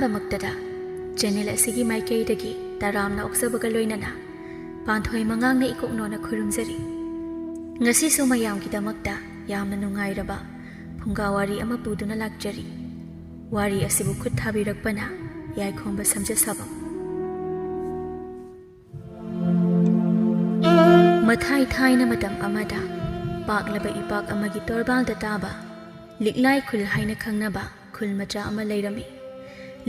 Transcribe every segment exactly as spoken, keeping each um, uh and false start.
ꯗꯃꯛꯇꯗ channel ꯑꯁꯤꯒꯤ ꯃꯥꯏꯀꯩꯗꯒꯤ ꯇꯔꯥꯝꯅ ꯑꯣꯛꯆꯕꯒ ꯂꯣꯏꯅꯅ ꯄꯥꯟꯊꯣꯏ ꯃꯉꯥꯡꯅ ꯏꯀꯣꯛꯅꯣꯅ ꯈꯨꯔꯨꯝꯖꯔꯤ꯫ ꯉꯁꯤꯁꯨ ꯃꯌꯥꯝꯒꯤꯗꯃꯛꯇ ꯌꯥꯝꯅ ꯅꯨꯡꯉꯥꯏꯔꯕ ꯐꯨꯡꯒꯥ ꯋꯥꯔꯤ ꯑꯃ ꯄꯨꯗꯨꯅ ꯂꯥꯛꯆꯔꯤ꯫ ꯋꯥꯔꯤ ꯑꯁꯤꯕꯨ ꯈꯨꯠ ꯊꯥꯕꯤꯔꯛꯄꯅ ꯌꯥꯏꯈꯣꯝꯕ ꯁꯝꯖꯁꯥꯕꯝ꯫ ꯃꯊꯥꯏ ꯊꯥꯏꯅ ꯃꯇꯝ ꯑꯃꯗ ꯄꯥꯛꯂꯕ ꯏꯄꯥꯛ ꯑꯃꯒꯤ ꯇꯣꯔꯕꯥꯜꯗ ꯇꯥꯕ ꯂꯤꯛꯂꯥꯏ ꯈꯨꯜ ꯍꯥꯏꯅ ꯈꯪꯅꯕ ꯈꯨꯜ ꯃꯆꯥ ꯑꯃ ꯂꯩꯔꯝꯃꯤ꯫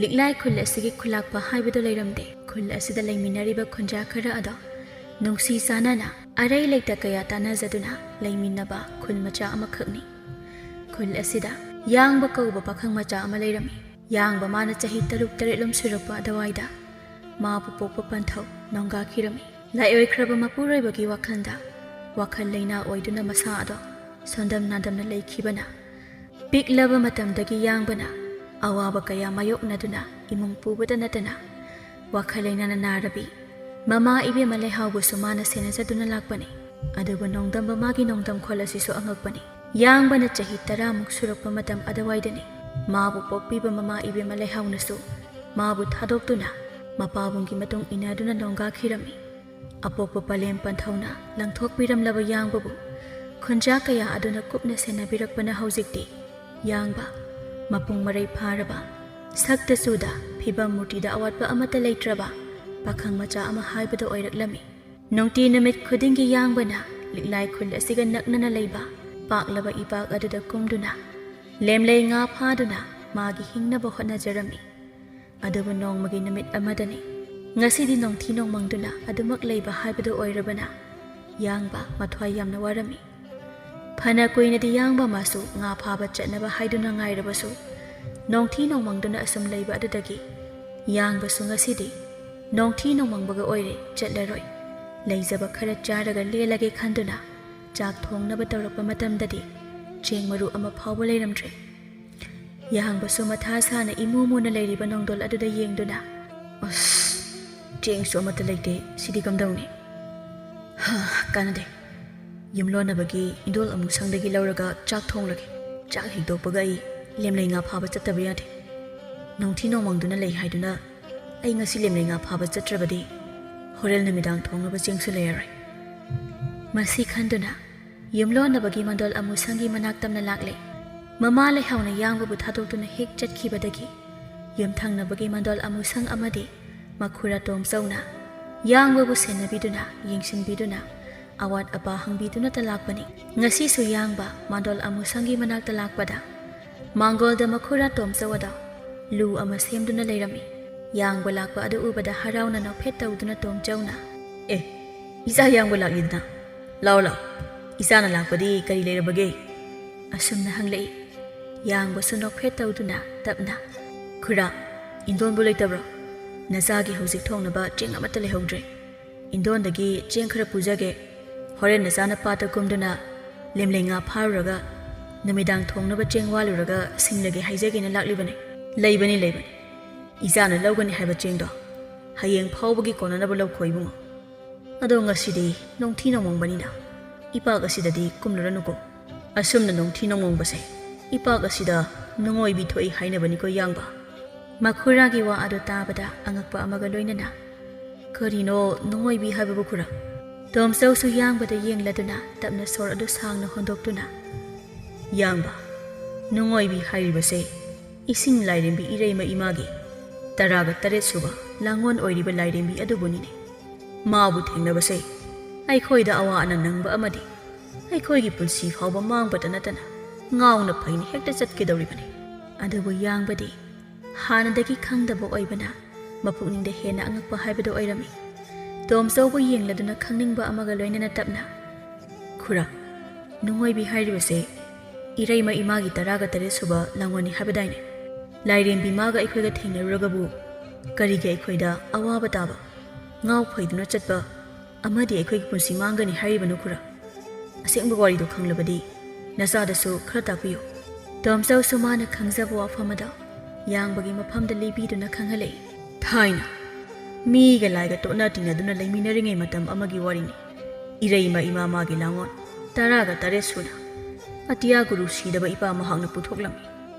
ꯂꯤꯛꯂꯥꯏ ꯈꯨꯜ ꯑꯁꯤꯒꯤ ꯈꯨꯂꯥꯛꯄ ꯍꯥꯏꯕꯗꯨ ꯂꯩꯔꯝꯗꯦ꯫ ꯈꯨꯜ ꯑꯁꯤꯗ ꯂꯩꯃꯤꯟꯅꯔꯤꯕ ꯈꯨꯟꯖꯥ ꯈꯔ ꯑꯗꯣ ꯅꯨꯡꯁꯤ ꯆꯥꯟꯅꯅ ꯑꯔꯩ ꯂꯩꯇ ꯀꯌꯥ ꯇꯥꯟꯅꯖꯗꯨꯅ ꯂꯩꯃꯤꯟꯅꯕ ꯈꯨꯜ ꯃꯆꯥ ꯑꯃꯈꯛꯅꯤ꯫ ꯈꯨꯜ ꯑꯁꯤꯗ ꯌꯥꯡꯕ ꯀꯧꯕ ꯄꯥꯈꯪ ꯃꯆꯥ ꯑꯃ ꯂꯩꯔꯝꯃꯤ꯫ ꯌꯥꯡꯕ ꯃꯥꯅ ꯆꯍꯤ ꯇꯔꯨꯛ ꯇꯔꯦꯠꯂꯣꯝ ꯁꯨꯔꯛꯄ ꯑꯗꯨꯋꯥꯏꯗ ꯃꯥꯕꯨ ꯄꯣꯛꯄ ꯄꯟꯊꯧ ꯅꯣꯡꯒꯥꯈꯤꯔꯝꯃꯤ꯫ ꯂꯥꯏꯑꯣꯏꯈ꯭ꯔꯕ ꯃꯄꯨꯔꯣꯏꯕꯒꯤ ꯋꯥꯈꯜꯗ ꯋꯥꯈꯜ ꯂꯩꯅꯥ ꯑꯣꯏꯗꯨꯅ ꯃꯁꯥ ꯑꯗꯣ ꯁꯣꯟꯗꯝ ꯅꯥꯗꯝꯅ ꯂꯩꯈꯤꯕꯅ, ꯄꯤꯛꯂꯕ ꯃꯇꯝꯗꯒꯤ ꯌꯥꯡꯕꯅ ꯑꯋꯥꯕ ꯀꯌꯥ ꯃꯥꯌꯣꯛꯅꯗꯨꯅ ꯏꯃꯨꯡ ꯄꯨꯕꯇ ꯅꯠꯇꯅ ꯋꯥꯈꯜ ꯂꯩꯅꯥꯅ ꯅꯥꯔꯕꯤ ꯃꯃꯥ ꯏꯕꯦꯝꯃ ꯂꯩꯍꯥꯎꯕꯨꯁꯨ ꯃꯥꯅ ꯁꯦꯟꯅꯖꯗꯨꯅ ꯂꯥꯛꯄꯅꯤ꯫ ꯑꯗꯨꯕꯨ ꯅꯣꯡꯗꯝꯕ ꯃꯥꯒꯤ ꯅꯣꯡꯗꯝꯈꯣꯜ ꯑꯁꯤꯁꯨ ꯑꯉꯛꯄꯅꯤ꯫ ꯌꯥꯡꯕꯅ ꯆꯍꯤ ꯇꯔꯥꯃꯨꯛ ꯁꯨꯔꯛꯄ ꯃꯇꯝ ꯑꯗꯨꯋꯥꯏꯗꯅꯤ ꯃꯥꯕꯨ ꯄꯣꯛꯄꯤꯕ ꯃꯃꯥ ꯏꯕꯦꯝꯃ ꯂꯩꯍꯥꯎꯅꯁꯨ ꯃꯥꯕꯨ ꯊꯥꯗꯣꯛꯇꯨꯅ ꯃꯄꯥꯕꯨꯡꯒꯤ ꯃꯇꯨꯡ ꯏꯟꯅꯗꯨꯅ ꯅꯣꯡꯒꯥꯈꯤꯔꯝꯃꯤ꯫ ꯑꯄꯣꯛꯄ ꯄꯂꯦꯝ ꯄꯟꯊꯧꯅ ꯂꯪꯊꯣꯛꯄꯤꯔꯝꯂꯕ ꯌꯥꯡꯕꯕꯨ ꯈꯨꯟꯖꯥ ꯀꯌꯥ ꯑꯗꯨꯅ ꯀꯨꯞꯅ ꯁꯦꯟꯅꯕꯤꯔꯛꯄꯅ ꯍꯧꯖꯤꯛꯇꯤ ꯌꯥꯡꯕ ꯃꯄꯨꯡ ꯃꯔꯩ ꯐꯥꯔꯕ, ꯁꯛꯇ ꯆꯨꯗ ꯐꯤꯕꯝ ꯃꯨꯔꯇꯤꯗ ꯑꯋꯥꯠꯄ ꯑꯃꯠꯇ ꯂꯩꯇ꯭ꯔꯕ ꯄꯥꯈꯪ ꯃꯆꯥ ꯑꯃ ꯍꯥꯏꯕꯗꯨ ꯑꯣꯏꯔꯛꯂꯝꯃꯤ꯫ ꯅꯨꯡꯇꯤ ꯅꯨꯃꯤꯠ ꯈꯨꯗꯤꯡꯒꯤ ꯌꯥꯡꯕꯅ ꯂꯤꯛꯂꯥꯏ ꯈꯨꯜ ꯑꯁꯤꯒ ꯅꯛꯅꯅ ꯂꯩꯕ ꯄꯥꯛꯂꯕ ꯏꯄꯥꯛ ꯑꯗꯨꯗ ꯀꯨꯝꯗꯨꯅ ꯂꯦꯝꯂꯩ ꯉꯥ ꯐꯥꯗꯨꯅ ꯃꯥꯒꯤ ꯍꯤꯡꯅꯕ ꯍꯣꯠꯅꯖꯔꯝꯃꯤ꯫ ꯑꯗꯨꯕꯨ ꯅꯣꯡꯃꯒꯤ ꯅꯨꯃꯤꯠ ꯑꯃꯗꯅꯤ ꯉꯁꯤꯗꯤ ꯅꯣꯡꯊꯤ ꯅꯣꯡꯃꯪꯗꯨꯅ ꯑꯗꯨꯃꯛ ꯂꯩꯕ ꯍꯥꯏꯕꯗꯨ ꯑꯣꯏꯔꯕꯅ ꯌꯥꯡꯕ ꯃꯊ꯭ꯋꯥꯏ ꯌꯥꯝꯅ ꯋꯥꯔꯝꯃꯤ꯫ ꯐꯅ ꯀꯨꯏꯅꯗꯤ ꯌꯥꯡꯕ ꯃꯥꯁꯨ ꯉꯥ ꯐꯥꯕ ꯆꯠꯅꯕ ꯍꯥꯏꯗꯨꯅ ꯉꯥꯏꯔꯕꯁꯨ, ꯅꯣꯡꯊꯤ ꯅꯣꯡꯃꯪꯗꯨꯅ ꯑꯁꯨꯝ ꯂꯩꯕ ꯑꯗꯨꯗꯒꯤ ꯌꯥꯡꯕꯁꯨ ꯉꯁꯤꯗꯤ ꯅꯣꯡꯊꯤ ꯅꯣꯡꯃꯪꯕꯒ ꯑꯣꯏꯔꯦ, ꯆꯠꯂꯔꯣꯏ, ꯂꯩꯖꯕ ꯈꯔ ꯆꯥꯔꯒ ꯂꯦꯜꯂꯒꯦ ꯈꯟꯗꯨꯅ ꯆꯥꯛ ꯊꯣꯡꯅꯕ ꯇꯧꯔꯛꯄ ꯃꯇꯝꯗꯗꯤ ꯆꯦꯡ ꯃꯔꯨ ꯑꯃ ꯐꯥꯎꯕ ꯂꯩꯔꯝꯗ꯭ꯔꯦ꯫ ꯌꯥꯡꯕꯁꯨ ꯃꯊꯥ ꯁꯥꯅ ꯏꯃꯨ ꯃꯨꯅ ꯂꯩꯔꯤꯕ ꯅꯣꯡꯗꯣꯜ ꯑꯗꯨꯗ ꯌꯦꯡꯗꯨꯅ, "ꯑꯁ, ꯆꯦꯡꯁꯨ ꯑꯃꯠꯇ ꯂꯩꯇꯦ, ꯁꯤꯗꯤ ꯀꯝꯗꯧꯅꯤ? ꯍꯥ, ꯀꯥꯟꯅꯗꯦ꯫ ꯌꯨꯝꯂꯣꯟꯅꯕꯒꯤ ꯏꯟꯗꯣꯜ ꯑꯃꯨꯁꯪꯗꯒꯤ ꯂꯧꯔꯒ ꯆꯥꯛ ꯊꯣꯡꯂꯒꯦ꯫ ꯆꯥꯛ ꯍꯦꯛ ꯇꯣꯛꯄꯒ ꯑꯩ ꯂꯦꯝꯂꯩ ꯉꯥ ꯐꯥꯕ ꯆꯠꯇꯕ ꯌꯥꯗꯦ꯫" ꯅꯣꯡꯊꯤ ꯅꯣꯡꯃꯪꯗꯨꯅ ꯂꯩ ꯍꯥꯏꯗꯨꯅ ꯑꯩ ꯉꯁꯤ ꯂꯦꯝꯂꯩ ꯉꯥ ꯐꯥꯕ ꯆꯠꯇ꯭ꯔꯕꯗꯤ ꯍꯣꯔꯦꯟ ꯅꯨꯃꯤꯗꯥꯡ ꯊꯣꯡꯅꯕ ꯆꯦꯡꯁꯨ ꯂꯩꯔꯔꯣꯏ꯫ ꯃꯁꯤ ꯈꯟꯗꯨꯅ ꯌꯨꯝꯂꯣꯟꯅꯕꯒꯤ ꯃꯟꯗꯣꯜ ꯑꯃꯨꯁꯪꯒꯤ ꯃꯅꯥꯛ ꯇꯝꯅ ꯂꯥꯛꯂꯦ꯫ ꯃꯃꯥ ꯂꯩꯍꯥꯎꯅ ꯌꯥꯡꯕꯕꯨ ꯊꯥꯗꯣꯛꯇꯨꯅ ꯍꯦꯛ ꯆꯠꯈꯤꯕꯗꯒꯤ ꯌꯨꯝꯊꯪꯅꯕꯒꯤ ꯃꯟꯗꯣꯜ ꯑꯃꯨꯁꯪ ꯑꯃꯗꯤ ꯃꯈꯨꯔꯥ ꯇꯣꯝꯆꯧꯅ ꯌꯥꯡꯕꯕꯨ ꯁꯦꯟꯅꯕꯤꯗꯨꯅ, ꯌꯦꯡꯁꯤꯟꯕꯤꯗꯨꯅ, ꯑꯋꯥꯠ ꯑꯄꯥ ꯍꯪꯕꯤꯗꯨꯅꯇ ꯂꯥꯛꯄꯅꯤ꯫ ꯉꯁꯤꯁꯨ ꯌꯥꯡꯕ ꯃꯟꯗꯣꯜ ꯑꯃꯨꯁꯪꯒꯤ ꯃꯅꯥꯛꯇ ꯂꯥꯛꯄꯗ ꯃꯥꯡꯒꯣꯜꯗ ꯃꯈꯨꯔꯥ ꯇꯣꯝꯆꯧ ꯑꯗꯣ ꯂꯨ ꯑꯃ ꯁꯦꯝꯗꯨꯅ ꯂꯩꯔꯝꯃꯤ꯫ ꯌꯥꯡꯕ ꯂꯥꯛꯄ ꯑꯗꯨ ꯎꯕꯗ ꯍꯔꯥꯎꯅ ꯅꯣꯛꯐꯦꯠ ꯇꯧꯗꯨꯅ ꯇꯣꯝꯆꯧꯅ, "ꯑꯦ, ꯏꯆꯥ ꯌꯥꯡꯕ ꯂꯥꯛꯂꯤꯗꯅ꯫ ꯂꯥꯎ ꯂꯥꯎ, ꯏꯆꯥꯅ ꯂꯥꯛꯄꯗꯤ ꯀꯔꯤ ꯂꯩꯔꯕꯒꯦ?" ꯑꯁꯨꯝꯅ ꯍꯪꯂꯛꯏ꯫ ꯌꯥꯡꯕꯁꯨ ꯅꯣꯛꯐꯦꯠ ꯇꯧꯗꯨꯅ ꯇꯞꯅ, "ꯈꯨꯔꯥ, ꯏꯟꯗꯣꯟꯕꯨ ꯂꯩꯇꯕ꯭ꯔꯣ? ꯅꯆꯥꯒꯤ ꯍꯧꯖꯤꯛ ꯊꯣꯡꯅꯕ ꯆꯦꯡ ꯑꯃꯠꯇ ꯂꯩꯍꯧꯗ꯭ꯔꯦ꯫ ꯏꯟꯗꯣꯟꯗꯒꯤ ꯆꯦꯡ ꯈꯔ ꯄꯨꯖꯒꯦ꯫ ꯍꯣꯔꯦꯟ ꯅꯆꯥꯅ ꯄꯥꯠꯇ ꯀꯨꯝꯗꯨꯅ ꯂꯦꯝꯂꯩ ꯉꯥ ꯐꯥꯔꯨꯔꯒ ꯅꯨꯃꯤꯗꯥꯡ ꯊꯣꯡꯅꯕ ꯆꯦꯡ ꯋꯥꯜꯂꯨꯔꯒ ꯁꯤꯡꯂꯒꯦ ꯍꯥꯏꯖꯒꯦꯅ ꯂꯥꯛꯂꯤꯕꯅꯤ꯫" "ꯂꯩꯕꯅꯤ, ꯂꯩꯕꯅꯤ꯫ ꯏꯆꯥꯅ ꯂꯧꯒꯅꯤ ꯍꯥꯏꯕ ꯆꯦꯡꯗꯣ ꯍꯌꯦꯡ ꯐꯥꯎꯕꯒꯤ ꯀꯣꯟꯅꯅꯕ ꯂꯧꯈꯣ ꯏꯕꯨꯡꯉꯣ꯫ ꯑꯗꯣ ꯉꯁꯤꯗꯤ ꯅꯣꯡꯊꯤ ꯅꯣꯡꯃꯪꯕꯅꯤꯅ ꯏꯄꯥꯛ ꯑꯁꯤꯗꯗꯤ ꯀꯨꯝꯂꯨꯔꯅꯨꯀꯣ꯫ ꯑꯁꯨꯝꯅ ꯅꯣꯡꯊꯤ ꯅꯣꯡꯃꯪꯕꯁꯦ ꯏꯄꯥꯛ ꯑꯁꯤꯗ ꯅꯨꯡꯉꯣꯏꯕꯤ ꯊꯣꯛꯏ ꯍꯥꯏꯅꯕꯅꯤꯀꯣ ꯌꯥꯡꯕ꯫" ꯃꯈꯨꯔꯥꯒꯤ ꯋꯥ ꯑꯗꯨ ꯇꯥꯕꯗ ꯑꯉꯛꯄ ꯑꯃꯒ ꯂꯣꯏꯅꯅ, "ꯀꯔꯤꯅꯣ ꯅꯨꯡꯉꯣꯏꯕꯤ ꯍꯥꯏꯕꯕꯨ ꯈꯨꯔꯥ?" ꯇꯣꯝꯆꯧꯁꯨ ꯌꯥꯡꯕꯗ ꯌꯦꯡꯂꯗꯨꯅ ꯇꯞꯅ ꯁꯣꯔ ꯑꯗꯨ ꯁꯥꯡꯅ ꯍꯣꯟꯗꯣꯛꯇꯨꯅ, "ꯌꯥꯡꯕ, ꯅꯨꯡꯉꯣꯏꯕꯤ ꯍꯥꯏꯔꯤꯕꯁꯦ ꯏꯁꯤꯡ ꯂꯥꯏꯔꯦꯝꯕꯤ ꯏꯔꯩꯃ ꯏꯃꯥꯒꯤ ꯇꯔꯥꯒ ꯇꯔꯦꯠ ꯁꯨꯕ ꯂꯥꯡꯑꯣꯟ ꯑꯣꯏꯔꯤꯕ ꯂꯥꯏꯔꯦꯝꯕꯤ ꯑꯗꯨꯕꯨꯅꯤꯅꯦ꯫ ꯃꯥꯕꯨ ꯊꯦꯡꯅꯕꯁꯦ ꯑꯩꯈꯣꯏꯗ ꯑꯋꯥ ꯑꯅꯥ ꯅꯪꯕ ꯑꯃꯗꯤ ꯑꯩꯈꯣꯏꯒꯤ ꯄꯨꯟꯁꯤ ꯐꯥꯎꯕ ꯃꯥꯡꯕꯇ ꯅꯠꯇꯅ ꯉꯥꯎꯅ ꯐꯩꯅ ꯍꯦꯛꯇ ꯆꯠꯀꯗꯧꯔꯤꯕꯅꯤ꯫" ꯑꯗꯨꯕꯨ ꯌꯥꯡꯕꯗꯤ ꯍꯥꯟꯅꯗꯒꯤ ꯈꯪꯗꯕ ꯑꯣꯏꯕꯅ ꯃꯄꯨꯛꯅꯤꯡꯗ ꯍꯦꯟꯅ ꯑꯉꯛꯄ ꯍꯥꯏꯕꯗꯨ ꯑꯣꯏꯔꯝꯃꯤ꯫ ꯇꯣꯝꯆꯧꯕꯨ ꯌꯦꯡꯂꯗꯨꯅ ꯈꯪꯅꯤꯡꯕ ꯑꯃꯒ ꯂꯣꯏꯅꯅ ꯇꯞꯅ, "ꯈꯨꯔꯥ, ꯅꯨꯡꯉꯣꯏꯕꯤ ꯍꯥꯏꯔꯤꯕꯁꯦ ꯏꯔꯩꯃ ꯏꯃꯥꯒꯤ ꯇꯔꯥꯒ ꯇꯔꯦꯠ ꯁꯨꯕ ꯂꯥꯡꯑꯣꯟꯅꯤ ꯍꯥꯏꯕꯗꯥꯏꯅꯦ? ꯂꯥꯏꯔꯦꯝꯕꯤ ꯃꯥꯒ ꯑꯩꯈꯣꯏꯒ ꯊꯦꯡꯅꯔꯨꯔꯒꯕꯨ ꯀꯔꯤꯒꯤ ꯑꯩꯈꯣꯏꯗ ꯑꯋꯥꯕ ꯇꯥꯕ, ꯉꯥꯎ ꯐꯩꯗꯨꯅ ꯆꯠꯄ ꯑꯃꯗꯤ ꯑꯩꯈꯣꯏꯒꯤ ꯄꯨꯟꯁꯤ ꯃꯥꯡꯒꯅꯤ ꯍꯥꯏꯔꯤꯕꯅꯣ ꯈꯨꯔꯥ? ꯑꯁꯦꯡꯕ ꯋꯥꯔꯤꯗꯨ ꯈꯪꯂꯕꯗꯤ ꯅꯆꯥꯗꯁꯨ ꯈꯔ ꯇꯥꯛꯄꯤꯌꯨ꯫" ꯇꯣꯝꯆꯧꯁꯨ ꯃꯥꯅ ꯈꯪꯖꯕ ꯋꯥꯐꯝ ꯑꯗꯣ ꯌꯥꯡꯕꯒꯤ ꯃꯐꯝꯗ ꯂꯤꯕꯤꯗꯨꯅ ꯈꯪꯍꯜꯂꯛꯏ꯫ "ꯊꯥꯏꯅ ꯃꯤꯒ ꯂꯥꯏꯒ ꯇꯣꯠꯅ ꯇꯤꯟꯅꯗꯨꯅ ꯂꯩꯃꯤꯟꯅꯔꯤꯉꯩ ꯃꯇꯝ ꯑꯃꯒꯤ ꯋꯥꯔꯤꯅꯤ꯫ ꯏꯔꯩꯃ ꯏꯃꯥ ꯃꯥꯒꯤ ꯂꯥꯡꯑꯣꯟ ꯇꯔꯥꯒ ꯇꯔꯦꯠ ꯁꯨꯅ ꯑꯇꯤꯌꯥ ꯒꯨꯔꯨ ꯁꯤꯗꯕ ꯏꯄꯥ ꯃꯍꯥꯛꯅ ꯄꯨꯊꯣꯛꯂꯝꯃꯤ꯫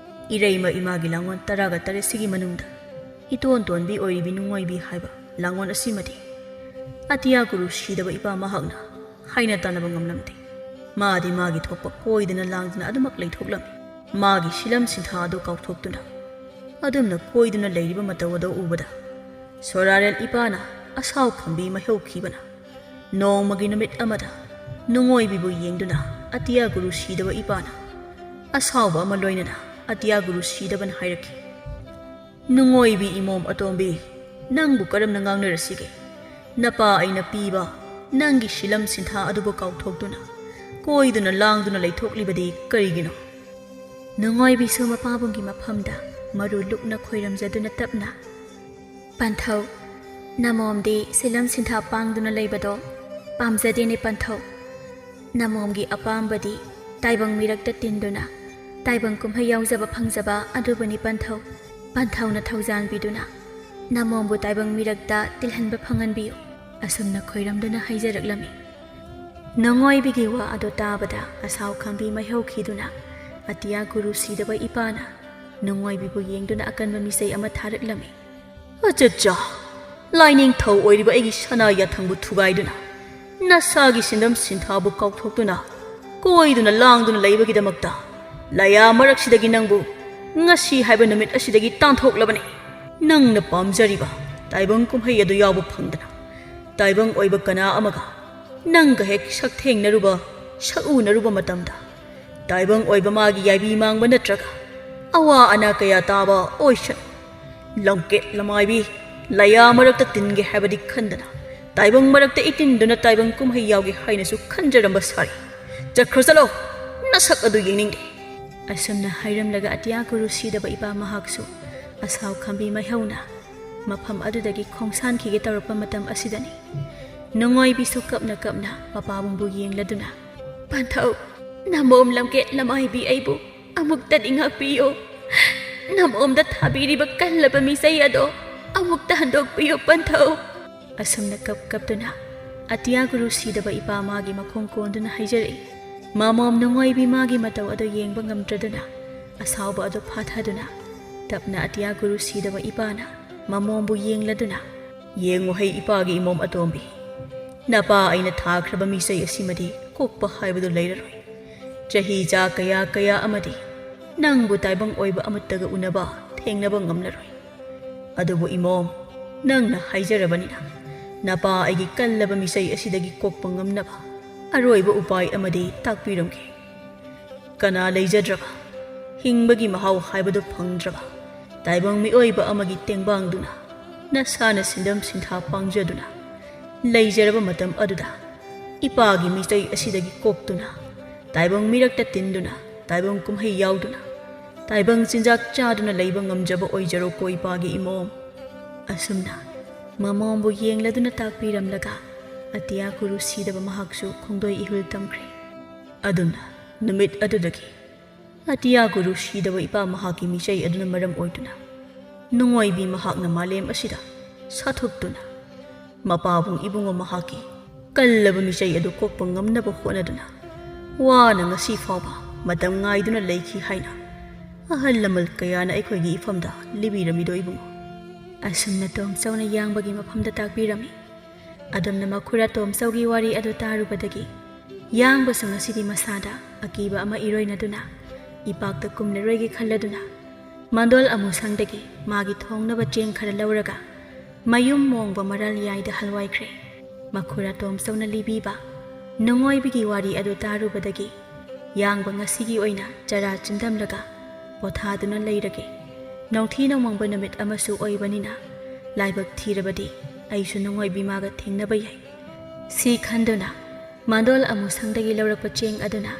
ꯏꯔꯩꯃ ꯏꯃꯥꯒꯤ ꯂꯥꯡꯒꯣꯜ ꯇꯔꯥꯒ ꯇꯔꯦꯠꯁꯤꯒꯤ ꯃꯅꯨꯡꯗ ꯏꯇꯣꯟ ꯇꯣꯟꯕꯤ ꯑꯣꯏꯔꯤꯕꯤ ꯅꯨꯡꯉꯣꯏꯕꯤ ꯍꯥꯏꯕ ꯂꯥꯡꯒꯣꯜ ꯑꯁꯤꯃꯗꯤ ꯑꯇꯤꯌꯥ ꯒꯨꯔꯨ ꯁꯤꯗꯕ ꯏꯄꯥ ꯃꯍꯥꯛꯅ ꯍꯥꯏꯅ ꯇꯥꯟꯅꯕ ꯉꯝꯂꯝꯗꯦ꯫ ꯃꯥꯗꯤ ꯃꯥꯒꯤ ꯊꯣꯛꯄ ꯀꯣꯏꯗꯅ ꯂꯥꯡꯗꯅ ꯑꯗꯨꯃꯛ ꯂꯩꯊꯣꯛꯂꯝꯃꯤ꯫ ꯃꯥꯒꯤ ꯁꯤꯂꯝ ꯁꯤꯟꯊꯥ ꯑꯗꯨ ꯀꯥꯎꯊꯣꯛꯇꯨꯅ ꯑꯗꯨꯝꯅ ꯀꯣꯏꯗꯨꯅ ꯂꯩꯔꯤꯕ ꯃꯇꯧ ꯑꯗꯨ ꯎꯕꯗ ꯁꯣꯔꯥꯔꯦꯜ ꯏꯄꯥꯅ ꯑꯁꯥꯎ ꯈꯝꯕꯤ ꯃꯥꯏꯍꯧꯈꯤꯕꯅ ꯅꯣꯡꯃꯒꯤ ꯅꯨꯃꯤꯠ ꯑꯃꯗ ꯅꯨꯡꯉꯣꯏꯕꯤꯕꯨ ꯌꯦꯡꯗꯨꯅ ꯑꯇꯤꯌꯥ ꯒꯨꯔꯨ ꯁꯤꯗꯕ ꯏꯄꯥꯅ ꯑꯁꯥꯎꯕ ꯑꯃ ꯂꯣꯏꯅꯅ ꯑꯇꯤꯌꯥ ꯒꯨꯔꯨ ꯁꯤꯗꯕꯅ ꯍꯥꯏꯔꯛꯈꯤ, "ꯅꯨꯡꯉꯣꯏꯕꯤ ꯏꯃꯣꯝ ꯑꯇꯣꯝꯕꯤ, ꯅꯪꯕꯨ ꯀꯔꯝꯅ ꯉꯥꯡꯅꯔꯁꯤꯒꯦ? ꯅꯄꯥ ꯑꯩꯅ ꯄꯤꯕ ꯅꯪꯒꯤ ꯁꯤꯂꯝ ꯁꯤꯟꯊꯥ ꯑꯗꯨꯕꯨ ꯀꯥꯎꯊꯣꯛꯇꯨꯅ ꯀꯣꯏꯗꯨꯅ ꯂꯥꯡꯗꯨꯅ ꯂꯩꯊꯣꯛꯂꯤꯕꯗꯤ ꯀꯔꯤꯒꯤꯅꯣ?" ꯅꯨꯡꯉꯣꯏꯕꯤꯁꯨ ꯃꯄꯥꯕꯨꯡꯒꯤ ꯃꯐꯝꯗ ꯃꯔꯨ ꯂꯨꯛꯅ ꯈꯣꯏꯔꯝꯖꯗꯨꯅ ꯇꯞꯅ, "ꯄꯟꯊꯧ, ꯅꯃꯣꯝꯗꯤ ꯁꯤꯂꯝ ꯁꯤꯟꯊꯥ ꯄꯥꯡꯗꯨꯅ ꯂꯩꯕꯗꯣ ꯄꯥꯝꯖꯗꯦꯅꯦ ꯄꯟꯊꯧ꯫ ꯅꯃꯣꯝꯒꯤ ꯑꯄꯥꯝꯕꯗꯤ ꯇꯥꯏꯕꯪ ꯃꯤꯔꯛꯇ ꯇꯤꯟꯗꯨꯅ ꯇꯥꯏꯕꯪ ꯀꯨꯝꯍꯩ ꯌꯥꯎꯖꯕ ꯐꯪꯖꯕ ꯑꯗꯨꯕꯨꯅꯤ ꯄꯟꯊꯧ꯫ ꯄꯟꯊꯧꯅ ꯊꯧꯖꯥꯟꯕꯤꯗꯨꯅ ꯅꯃꯣꯝꯕꯨ ꯇꯥꯏꯕꯪ ꯃꯤꯔꯛꯇ ꯇꯤꯜꯍꯟꯕ ꯐꯪꯍꯟꯕꯤꯌꯨ", ꯑꯁꯨꯝꯅ ꯈꯣꯏꯔꯝꯗꯨꯅ ꯍꯥꯏꯖꯔꯛꯂꯝꯃꯤ꯫ ꯅꯨꯡꯉꯣꯏꯕꯤꯒꯤ ꯋꯥ ꯑꯗꯨ ꯇꯥꯕꯗ ꯑꯁꯥꯎ ꯈꯥꯝꯕꯤ ꯃꯥꯏꯍꯧꯈꯤꯗꯨꯅ ꯑꯇꯤꯌꯥ ꯒꯨꯔꯨ ꯁꯤꯗꯕ ꯏꯄꯥꯅ ꯅꯨꯡꯉꯣꯏꯕꯤꯕꯨ ꯌꯦꯡꯗꯨꯅ ꯑꯀꯟꯕ ꯃꯤꯆꯩ ꯑꯃ ꯊꯥꯔꯛꯂꯝꯃꯤ꯫ "ꯑꯆꯠꯆꯥ, ꯂꯥꯏꯅꯤꯡꯊꯧ ꯑꯣꯏꯔꯤꯕ ꯑꯩꯒꯤ ꯁꯅꯥ ꯌꯥꯊꯪꯕꯨ ꯊꯨꯒꯥꯏꯗꯨꯅ ꯅꯁꯥꯒꯤ ꯁꯤꯟꯗꯝ ꯁꯤꯟꯊꯥꯕꯨ ꯀꯥꯎꯊꯣꯛꯇꯨꯅ ꯀꯣꯏꯗꯨꯅ ꯂꯥꯡꯗꯨꯅ ꯂꯩꯕꯒꯤꯗꯃꯛꯇ ꯂꯩꯌꯥ ꯃꯔꯛꯁꯤꯗꯒꯤ ꯅꯪꯕꯨ ꯉꯁꯤ ꯍꯥꯏꯕ ꯅꯨꯃꯤꯠ ꯑꯁꯤꯗꯒꯤ ꯇꯥꯟꯊꯣꯛꯂꯕꯅꯤ꯫ ꯅꯪꯅ ꯄꯥꯝꯖꯔꯤꯕ ꯇꯥꯏꯕꯪ ꯀꯨꯝꯍꯩ ꯑꯗꯨ ꯌꯥꯎꯕ ꯐꯪꯗꯅ ꯇꯥꯏꯕꯪ ꯑꯣꯏꯕ ꯀꯅꯥ ꯑꯃꯒ ꯅꯪꯒ ꯍꯦꯛ ꯁꯛꯊꯦꯡꯅꯔꯨꯕ, ꯁꯛꯎꯅꯔꯨꯕ ꯃꯇꯝꯗ ꯇꯥꯏꯕꯪ ꯑꯣꯏꯕ ꯃꯥꯒꯤ ꯌꯥꯏꯕꯤ ꯃꯥꯡꯕ ꯅꯠꯇ꯭ꯔꯒ ꯑꯋꯥ ꯑꯅꯥ ꯀꯌꯥ ꯇꯥꯕ ꯑꯣꯏꯁꯅꯨ꯫ ꯂꯝꯀꯦꯠ ꯂꯃꯥꯏꯕꯤ, ꯂꯩꯌꯥ ꯃꯔꯛꯇ ꯇꯤꯟꯒꯦ ꯍꯥꯏꯕꯗꯤ ꯈꯟꯗꯅ ꯇꯥꯏꯕꯪ ꯃꯔꯛꯇ ꯏꯇꯤꯟꯗꯨꯅ ꯇꯥꯏꯕꯪ ꯀꯨꯝꯍꯩ ꯌꯥꯎꯒꯦ ꯍꯥꯏꯅꯁꯨ ꯈꯟꯖꯔꯝꯕ ꯁꯥꯔꯤ꯫ ꯆꯠꯈ꯭ꯔꯣ ꯆꯠꯂꯣ, ꯅꯁꯛ ꯑꯗꯨ ꯌꯦꯡꯅꯤꯡꯗꯦ꯫" ꯑꯁꯨꯝꯅ ꯍꯥꯏꯔꯝꯂꯒ ꯑꯇꯤꯌꯥ ꯒꯨꯔꯨ ꯁꯤꯗꯕ ꯏꯄꯥ ꯃꯍꯥꯛꯁꯨ ꯑꯁꯥꯎ ꯈꯥꯝꯕꯤ ꯃꯥꯏꯍꯧꯅ ꯃꯐꯝ ꯑꯗꯨꯗꯒꯤ ꯈꯣꯡꯁꯥꯟꯈꯤꯒꯦ ꯇꯧꯔꯛꯄ ꯃꯇꯝ ꯑꯁꯤꯗꯅꯤ ꯅꯨꯡꯉꯣꯏꯕꯤꯁꯨ ꯀꯞꯅ ꯀꯞꯅ ꯃꯄꯥꯕꯨꯡꯕꯨ ꯌꯦꯡꯂꯗꯨꯅ, "ꯄꯟꯊꯧ, ꯅꯃꯣꯝ ꯂꯝꯀꯦꯠ ꯂꯃꯥꯏꯕꯤ ꯑꯩꯕꯨ ꯑꯃꯨꯛꯇꯗꯤ ꯉꯥꯛꯄꯤꯌꯨ꯫ ꯅꯃꯣꯝꯗ ꯊꯥꯕꯤꯔꯤꯕ ꯀꯜꯂꯕ ꯃꯤꯆꯩ ꯑꯗꯣ ꯑꯃꯨꯛꯇ ꯍꯟꯗꯣꯛꯄꯤꯌꯨ ꯄꯟꯊꯧ꯫" ꯑꯁꯨꯝꯅ ꯀꯞ ꯀꯞꯇꯨꯅ ꯑꯇꯤꯌꯥ ꯒꯨꯔꯨ ꯁꯤꯗꯕ ꯏꯄꯥ ꯃꯥꯒꯤ ꯃꯈꯣꯡ ꯀꯣꯟꯗꯨꯅ ꯍꯥꯏꯖꯔꯛꯏ꯫ ꯃꯃꯣꯝ ꯅꯨꯡꯉꯣꯏꯕꯤ ꯃꯥꯒꯤ ꯃꯇꯧ ꯑꯗꯨ ꯌꯦꯡꯕ ꯉꯝꯗ꯭ꯔꯗꯨꯅ ꯑꯁꯥꯎꯕ ꯑꯗꯨ ꯐꯥꯊꯗꯨꯅ ꯇꯞꯅ ꯑꯇꯤꯌꯥ ꯒꯨꯔꯨ ꯁꯤꯗꯕ ꯏꯄꯥꯅ ꯃꯃꯣꯝꯕꯨ ꯌꯦꯡꯂꯗꯨꯅ, "ꯌꯦꯡꯉꯨ ꯍꯩ ꯏꯄꯥꯒꯤ ꯏꯃꯣꯝ ꯑꯇꯣꯝꯕꯤ, ꯅꯄꯥ ꯑꯩꯅ ꯊꯥꯈ꯭ꯔꯕ ꯃꯤꯆꯩ ꯑꯁꯤꯃꯗꯤ ꯀꯣꯛꯄ ꯍꯥꯏꯕꯗꯨ ꯂꯩꯔꯔꯣꯏ꯫ ꯆꯍꯤ ꯆꯥ ꯀꯌꯥ ꯀꯌꯥ ꯑꯃꯗꯤ ꯅꯪꯕꯨ ꯇꯥꯏꯕꯪ ꯑꯣꯏꯕ ꯑꯃꯠꯇꯒ ꯎꯅꯕ ꯊꯦꯡꯅꯕ ꯉꯝꯂꯔꯣꯏ꯫ ꯑꯗꯨꯕꯨ ꯏꯃꯣꯝ, ꯅꯪꯅ ꯍꯥꯏꯖꯔꯕꯅꯤꯅ ꯅꯄꯥ ꯑꯩꯒꯤ ꯀꯜꯂꯕ ꯃꯤꯆꯩ ꯑꯁꯤꯗꯒꯤ ꯀꯣꯛꯄ ꯉꯝꯅꯕ ꯑꯔꯣꯏꯕ ꯎꯄꯥꯏ ꯑꯃꯗꯤ ꯇꯥꯛꯄꯤꯔꯝꯒꯦ꯫ ꯀꯅꯥ ꯂꯩꯖꯗ꯭ꯔꯕ, ꯍꯤꯡꯕꯒꯤ ꯃꯍꯥꯎ ꯍꯥꯏꯕꯗꯨ ꯐꯪꯗ꯭ꯔꯕ ꯇꯥꯏꯕꯪ ꯃꯤꯑꯣꯏꯕ ꯑꯃꯒꯤ ꯇꯦꯡꯕꯥꯡꯗꯨꯅ ꯅꯁꯥꯅ ꯁꯤꯟꯗꯝ ꯁꯤꯟꯊꯥ ꯄꯥꯡꯖꯗꯨꯅ ꯂꯩꯖꯔꯕ ꯃꯇꯝ ꯑꯗꯨꯗ ꯏꯄꯥꯒꯤ ꯃꯤꯆꯩ ꯑꯁꯤꯗꯒꯤ ꯀꯣꯛꯇꯨꯅ ꯇꯥꯏꯕꯪ ꯃꯤꯔꯛꯇ ꯇꯤꯟꯗꯨꯅ ꯇꯥꯏꯕꯪ ꯀꯨꯝꯍꯩ ꯌꯥꯎꯗꯨꯅ ꯇꯥꯏꯕꯪ ꯆꯤꯟꯖꯥꯛ ꯆꯥꯗꯨꯅ ꯂꯩꯕ ꯉꯝꯖꯕ ꯑꯣꯏꯖꯔꯣꯀꯣ ꯏꯄꯥꯒꯤ ꯏꯃꯣꯝ"꯫ ꯑꯁꯨꯝꯅ ꯃꯃꯣꯝꯕꯨ ꯌꯦꯡꯂꯗꯨꯅ ꯇꯥꯛꯄꯤꯔꯝꯂꯒ ꯑꯇꯤꯌꯥ ꯒꯨꯔꯨ ꯁꯤꯗꯕ ꯃꯍꯥꯛꯁꯨ ꯈꯣꯡꯗꯣꯏ ꯏꯍꯨꯜ ꯇꯝꯈ꯭ꯔꯦ꯫ ꯑꯗꯨꯅ ꯅꯨꯃꯤꯠ ꯑꯗꯨꯗꯒꯤ ꯑꯇꯤꯌꯥ ꯒꯨꯔꯨ ꯁꯤꯗꯕ ꯏꯄꯥ ꯃꯍꯥꯛꯀꯤ ꯃꯤꯆꯩ ꯑꯗꯨꯅ ꯃꯔꯝ ꯑꯣꯏꯗꯨꯅ ꯅꯨꯡꯉꯣꯏꯕꯤ ꯃꯍꯥꯛꯅ ꯃꯥꯂꯦꯝ ꯑꯁꯤꯗ ꯁꯥꯊꯨꯞꯇꯨꯅ ꯃꯄꯥꯕꯨꯡ ꯏꯕꯨꯡꯉꯣ ꯃꯍꯥꯛꯀꯤ ꯀꯜꯂꯕ ꯃꯤꯆꯩ ꯑꯗꯨ ꯀꯣꯛꯄ ꯉꯝꯅꯕ ꯍꯣꯠꯅꯗꯨꯅ ꯋꯥꯅ ꯉꯁꯤ ꯐꯥꯎꯕ ꯃꯇꯝ ꯉꯥꯏꯗꯨꯅ ꯂꯩꯈꯤ ꯍꯥꯏꯅ ꯑꯍꯜ ꯂꯃꯟ ꯀꯌꯥꯅ ꯑꯩꯈꯣꯏꯒꯤ ꯏꯐꯝꯗ ꯂꯤꯕꯤꯔꯝꯃꯤꯗꯣ ꯏꯕꯨꯡꯉꯣ꯫ ꯑꯁꯨꯝꯅ ꯇꯣꯝꯆꯧꯅ ꯌꯥꯡꯕꯒꯤ ꯃꯐꯝꯗ ꯇꯥꯛꯄꯤꯔꯝꯃꯤ꯫ ꯑꯗꯨꯝꯅ ꯃꯈꯨꯔꯥ ꯇꯣꯝꯆꯧꯒꯤ ꯋꯥꯔꯤ ꯑꯗꯨ ꯇꯥꯔꯨꯕꯗꯒꯤ ꯌꯥꯡꯕꯁꯨ ꯉꯁꯤꯗꯤ ꯃꯁꯥꯗ ꯑꯀꯤꯕ ꯑꯃ ꯏꯔꯣꯏꯅꯗꯨꯅ ꯏꯄꯥꯛꯇ ꯀꯨꯝꯂꯔꯣꯏꯒꯦ ꯈꯜꯂꯗꯨꯅ ꯃꯥꯡꯗꯣꯜ ꯑꯃꯨꯁꯪꯗꯒꯤ ꯃꯥꯒꯤ ꯊꯣꯡꯅꯕ ꯆꯦꯡ ꯈꯔ ꯂꯧꯔꯒ ꯃꯌꯨꯝ ꯃꯣꯡꯕ ꯃꯔꯥꯜ ꯌꯥꯏꯗ ꯍꯜꯋꯥꯏꯈ꯭ꯔꯦ꯫ ꯃꯈꯨꯔꯥ ꯇꯣꯝꯆꯧꯅ ꯂꯤꯕꯤꯕ ꯅꯨꯡꯉꯣꯏꯕꯤꯒꯤ ꯋꯥꯔꯤ ꯑꯗꯨ ꯇꯥꯔꯨꯕꯗꯒꯤ ꯌꯥꯡꯕ ꯉꯁꯤꯒꯤ ꯑꯣꯏꯅ ꯆꯔꯥ ꯆꯤꯟꯗꯝꯂꯒ ꯄꯣꯊꯥꯗꯨꯅ ꯂꯩꯔꯒꯦ꯫ ꯅꯣꯡꯊꯤ ꯅꯣꯡꯃꯪꯕ ꯅꯨꯃꯤꯠ ꯑꯃꯁꯨ ꯑꯣꯏꯕꯅꯤꯅ ꯂꯥꯏꯕꯛ ꯊꯤꯔꯕꯗꯤ ꯑꯩꯁꯨ ꯅꯨꯡꯉꯣꯏꯕꯤ ꯃꯥꯒ ꯊꯦꯡꯅꯕ ꯌꯥꯏ꯫ ꯁꯤ ꯈꯟꯗꯨꯅ ꯃꯥꯡꯗꯣꯜ ꯑꯃꯨꯁꯪꯗꯒꯤ ꯂꯧꯔꯛꯄ ꯆꯦꯡ ꯑꯗꯨꯅ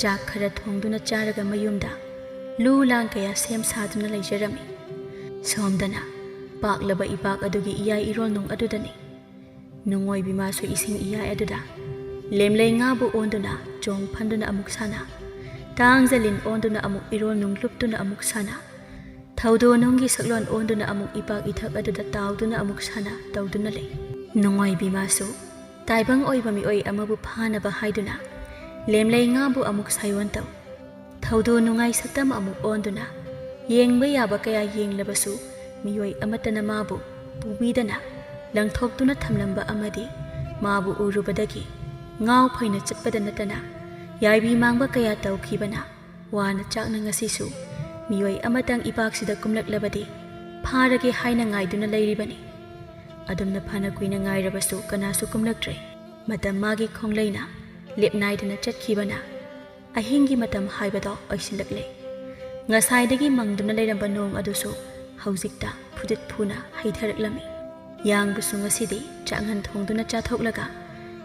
ꯆꯥꯛ ꯈꯔ ꯊꯣꯡꯗꯨꯅ ꯆꯥꯔꯒ ꯃꯌꯨꯝꯗ ꯂꯨ ꯂꯥꯡ ꯀꯌꯥ ꯁꯦꯝ ꯁꯥꯗꯨꯅ ꯂꯩꯖꯔꯝꯃꯤ꯫ ꯁꯣꯝꯗꯅ ꯄꯥꯛꯂꯕ ꯏꯄꯥꯛ ꯑꯗꯨꯒꯤ ꯏꯌꯥꯏ ꯏꯔꯣꯜꯅꯨꯡ ꯑꯗꯨꯗꯅꯤ꯫ ꯅꯨꯡꯉꯣꯏꯕꯤ ꯃꯥꯁꯨ ꯏꯁꯤꯡ ꯏꯌꯥꯏ ꯑꯗꯨꯗ ꯂꯦꯝꯂꯩ ꯉꯥꯕꯨ ꯑꯣꯟꯗꯨꯅ ꯆꯣꯡ ꯐꯟꯗꯨꯅ ꯑꯃꯨꯛ ꯁꯥꯟꯅ, ꯇꯥꯡꯖ ꯂꯤꯟ ꯑꯣꯟꯗꯨꯅ ꯑꯃꯨꯛ ꯏꯔꯣꯜꯅꯨꯡ ꯂꯨꯞꯇꯨꯅ ꯑꯃꯨꯛ ꯁꯥꯟꯅ, ꯊꯧꯗꯣ ꯅꯨꯡꯒꯤ ꯁꯛꯂꯣꯟ ꯑꯣꯟꯗꯨꯅ ꯑꯃꯨꯛ ꯏꯄꯥꯛ ꯏꯊꯛ ꯑꯗꯨꯗ ꯇꯥꯎꯗꯨꯅ ꯑꯃꯨꯛ ꯁꯥꯟꯅ ꯇꯧꯗꯨꯅ ꯂꯩ꯫ ꯅꯨꯡꯉꯣꯏꯕꯤ ꯃꯥꯁꯨ ꯇꯥꯏꯕꯪ ꯑꯣꯏꯕ ꯃꯤꯑꯣꯏ ꯑꯃꯕꯨ ꯐꯥꯅꯕ ꯍꯥꯏꯗꯨꯅ ꯂꯦꯝꯂꯩ ꯉꯥꯕꯨ ꯑꯃꯨꯛ ꯁꯥꯏꯑꯣꯟ ꯇꯧ, ꯊꯧꯗꯣ ꯅꯨꯡꯉꯥꯏ ꯁꯛꯇꯝ ꯑꯃꯨꯛ ꯑꯣꯟꯗꯨꯅ ꯌꯦꯡꯕ ꯌꯥꯕ ꯀꯌꯥ ꯌꯦꯡꯂꯕꯁꯨ, ꯃꯤꯑꯣꯏ ꯑꯃꯠꯇꯅ ꯃꯥꯕꯨ ꯄꯨꯕꯤꯗꯅ ꯂꯪꯊꯣꯛꯇꯨꯅ ꯊꯝꯂꯝꯕ ꯑꯃꯗꯤ ꯃꯥꯕꯨ ꯎꯔꯨꯕꯗꯒꯤ ꯉꯥꯎ ꯐꯩꯅ ꯆꯠꯄꯗ ꯅꯠꯇꯅ ꯌꯥꯏꯕꯤ ꯃꯥꯡꯕ ꯀꯌꯥ ꯇꯧꯈꯤꯕꯅ ꯋꯥꯅ ꯆꯥꯛꯅ ꯉꯁꯤꯁꯨ ꯃꯤꯑꯣꯏ ꯑꯃꯇꯪ ꯏꯄꯥꯛꯁꯤꯗ ꯀꯨꯝꯂꯛꯂꯕꯗꯤ ꯐꯥꯔꯒꯦ ꯍꯥꯏꯅ ꯉꯥꯏꯗꯨꯅ ꯂꯩꯔꯤꯕꯅꯤ꯫ ꯑꯗꯨꯝꯅ ꯐꯅ ꯀꯨꯏꯅ ꯉꯥꯏꯔꯕꯁꯨ ꯀꯅꯥꯁꯨ ꯀꯨꯝꯂꯛꯇ꯭ꯔꯦ꯫ ꯃꯇꯝ ꯃꯥꯒꯤ ꯈꯣꯡꯂꯩꯅ ꯂꯦꯞꯅꯥꯏꯗꯅ ꯆꯠꯈꯤꯕꯅ ꯑꯍꯤꯡꯒꯤ ꯃꯇꯝ ꯍꯥꯏꯕꯗꯣ ꯑꯣꯏꯁꯤꯜꯂꯛꯂꯦ꯫ ꯉꯁꯥꯏꯗꯒꯤ ꯃꯪꯗꯨꯅ ꯂꯩꯔꯝꯕ ꯅꯣꯡ ꯑꯗꯨꯁꯨ ꯍꯧꯖꯤꯛꯇ ꯐꯨꯗꯤꯠ ꯐꯨꯅ ꯍꯩꯊꯔꯛꯂꯝꯃꯤ꯫ ꯌꯥꯡꯕꯁꯨ ꯉꯁꯤꯗꯤ ꯆꯥꯛꯍꯟ ꯊꯣꯡꯗꯨꯅ ꯆꯥꯊꯣꯛꯂꯒ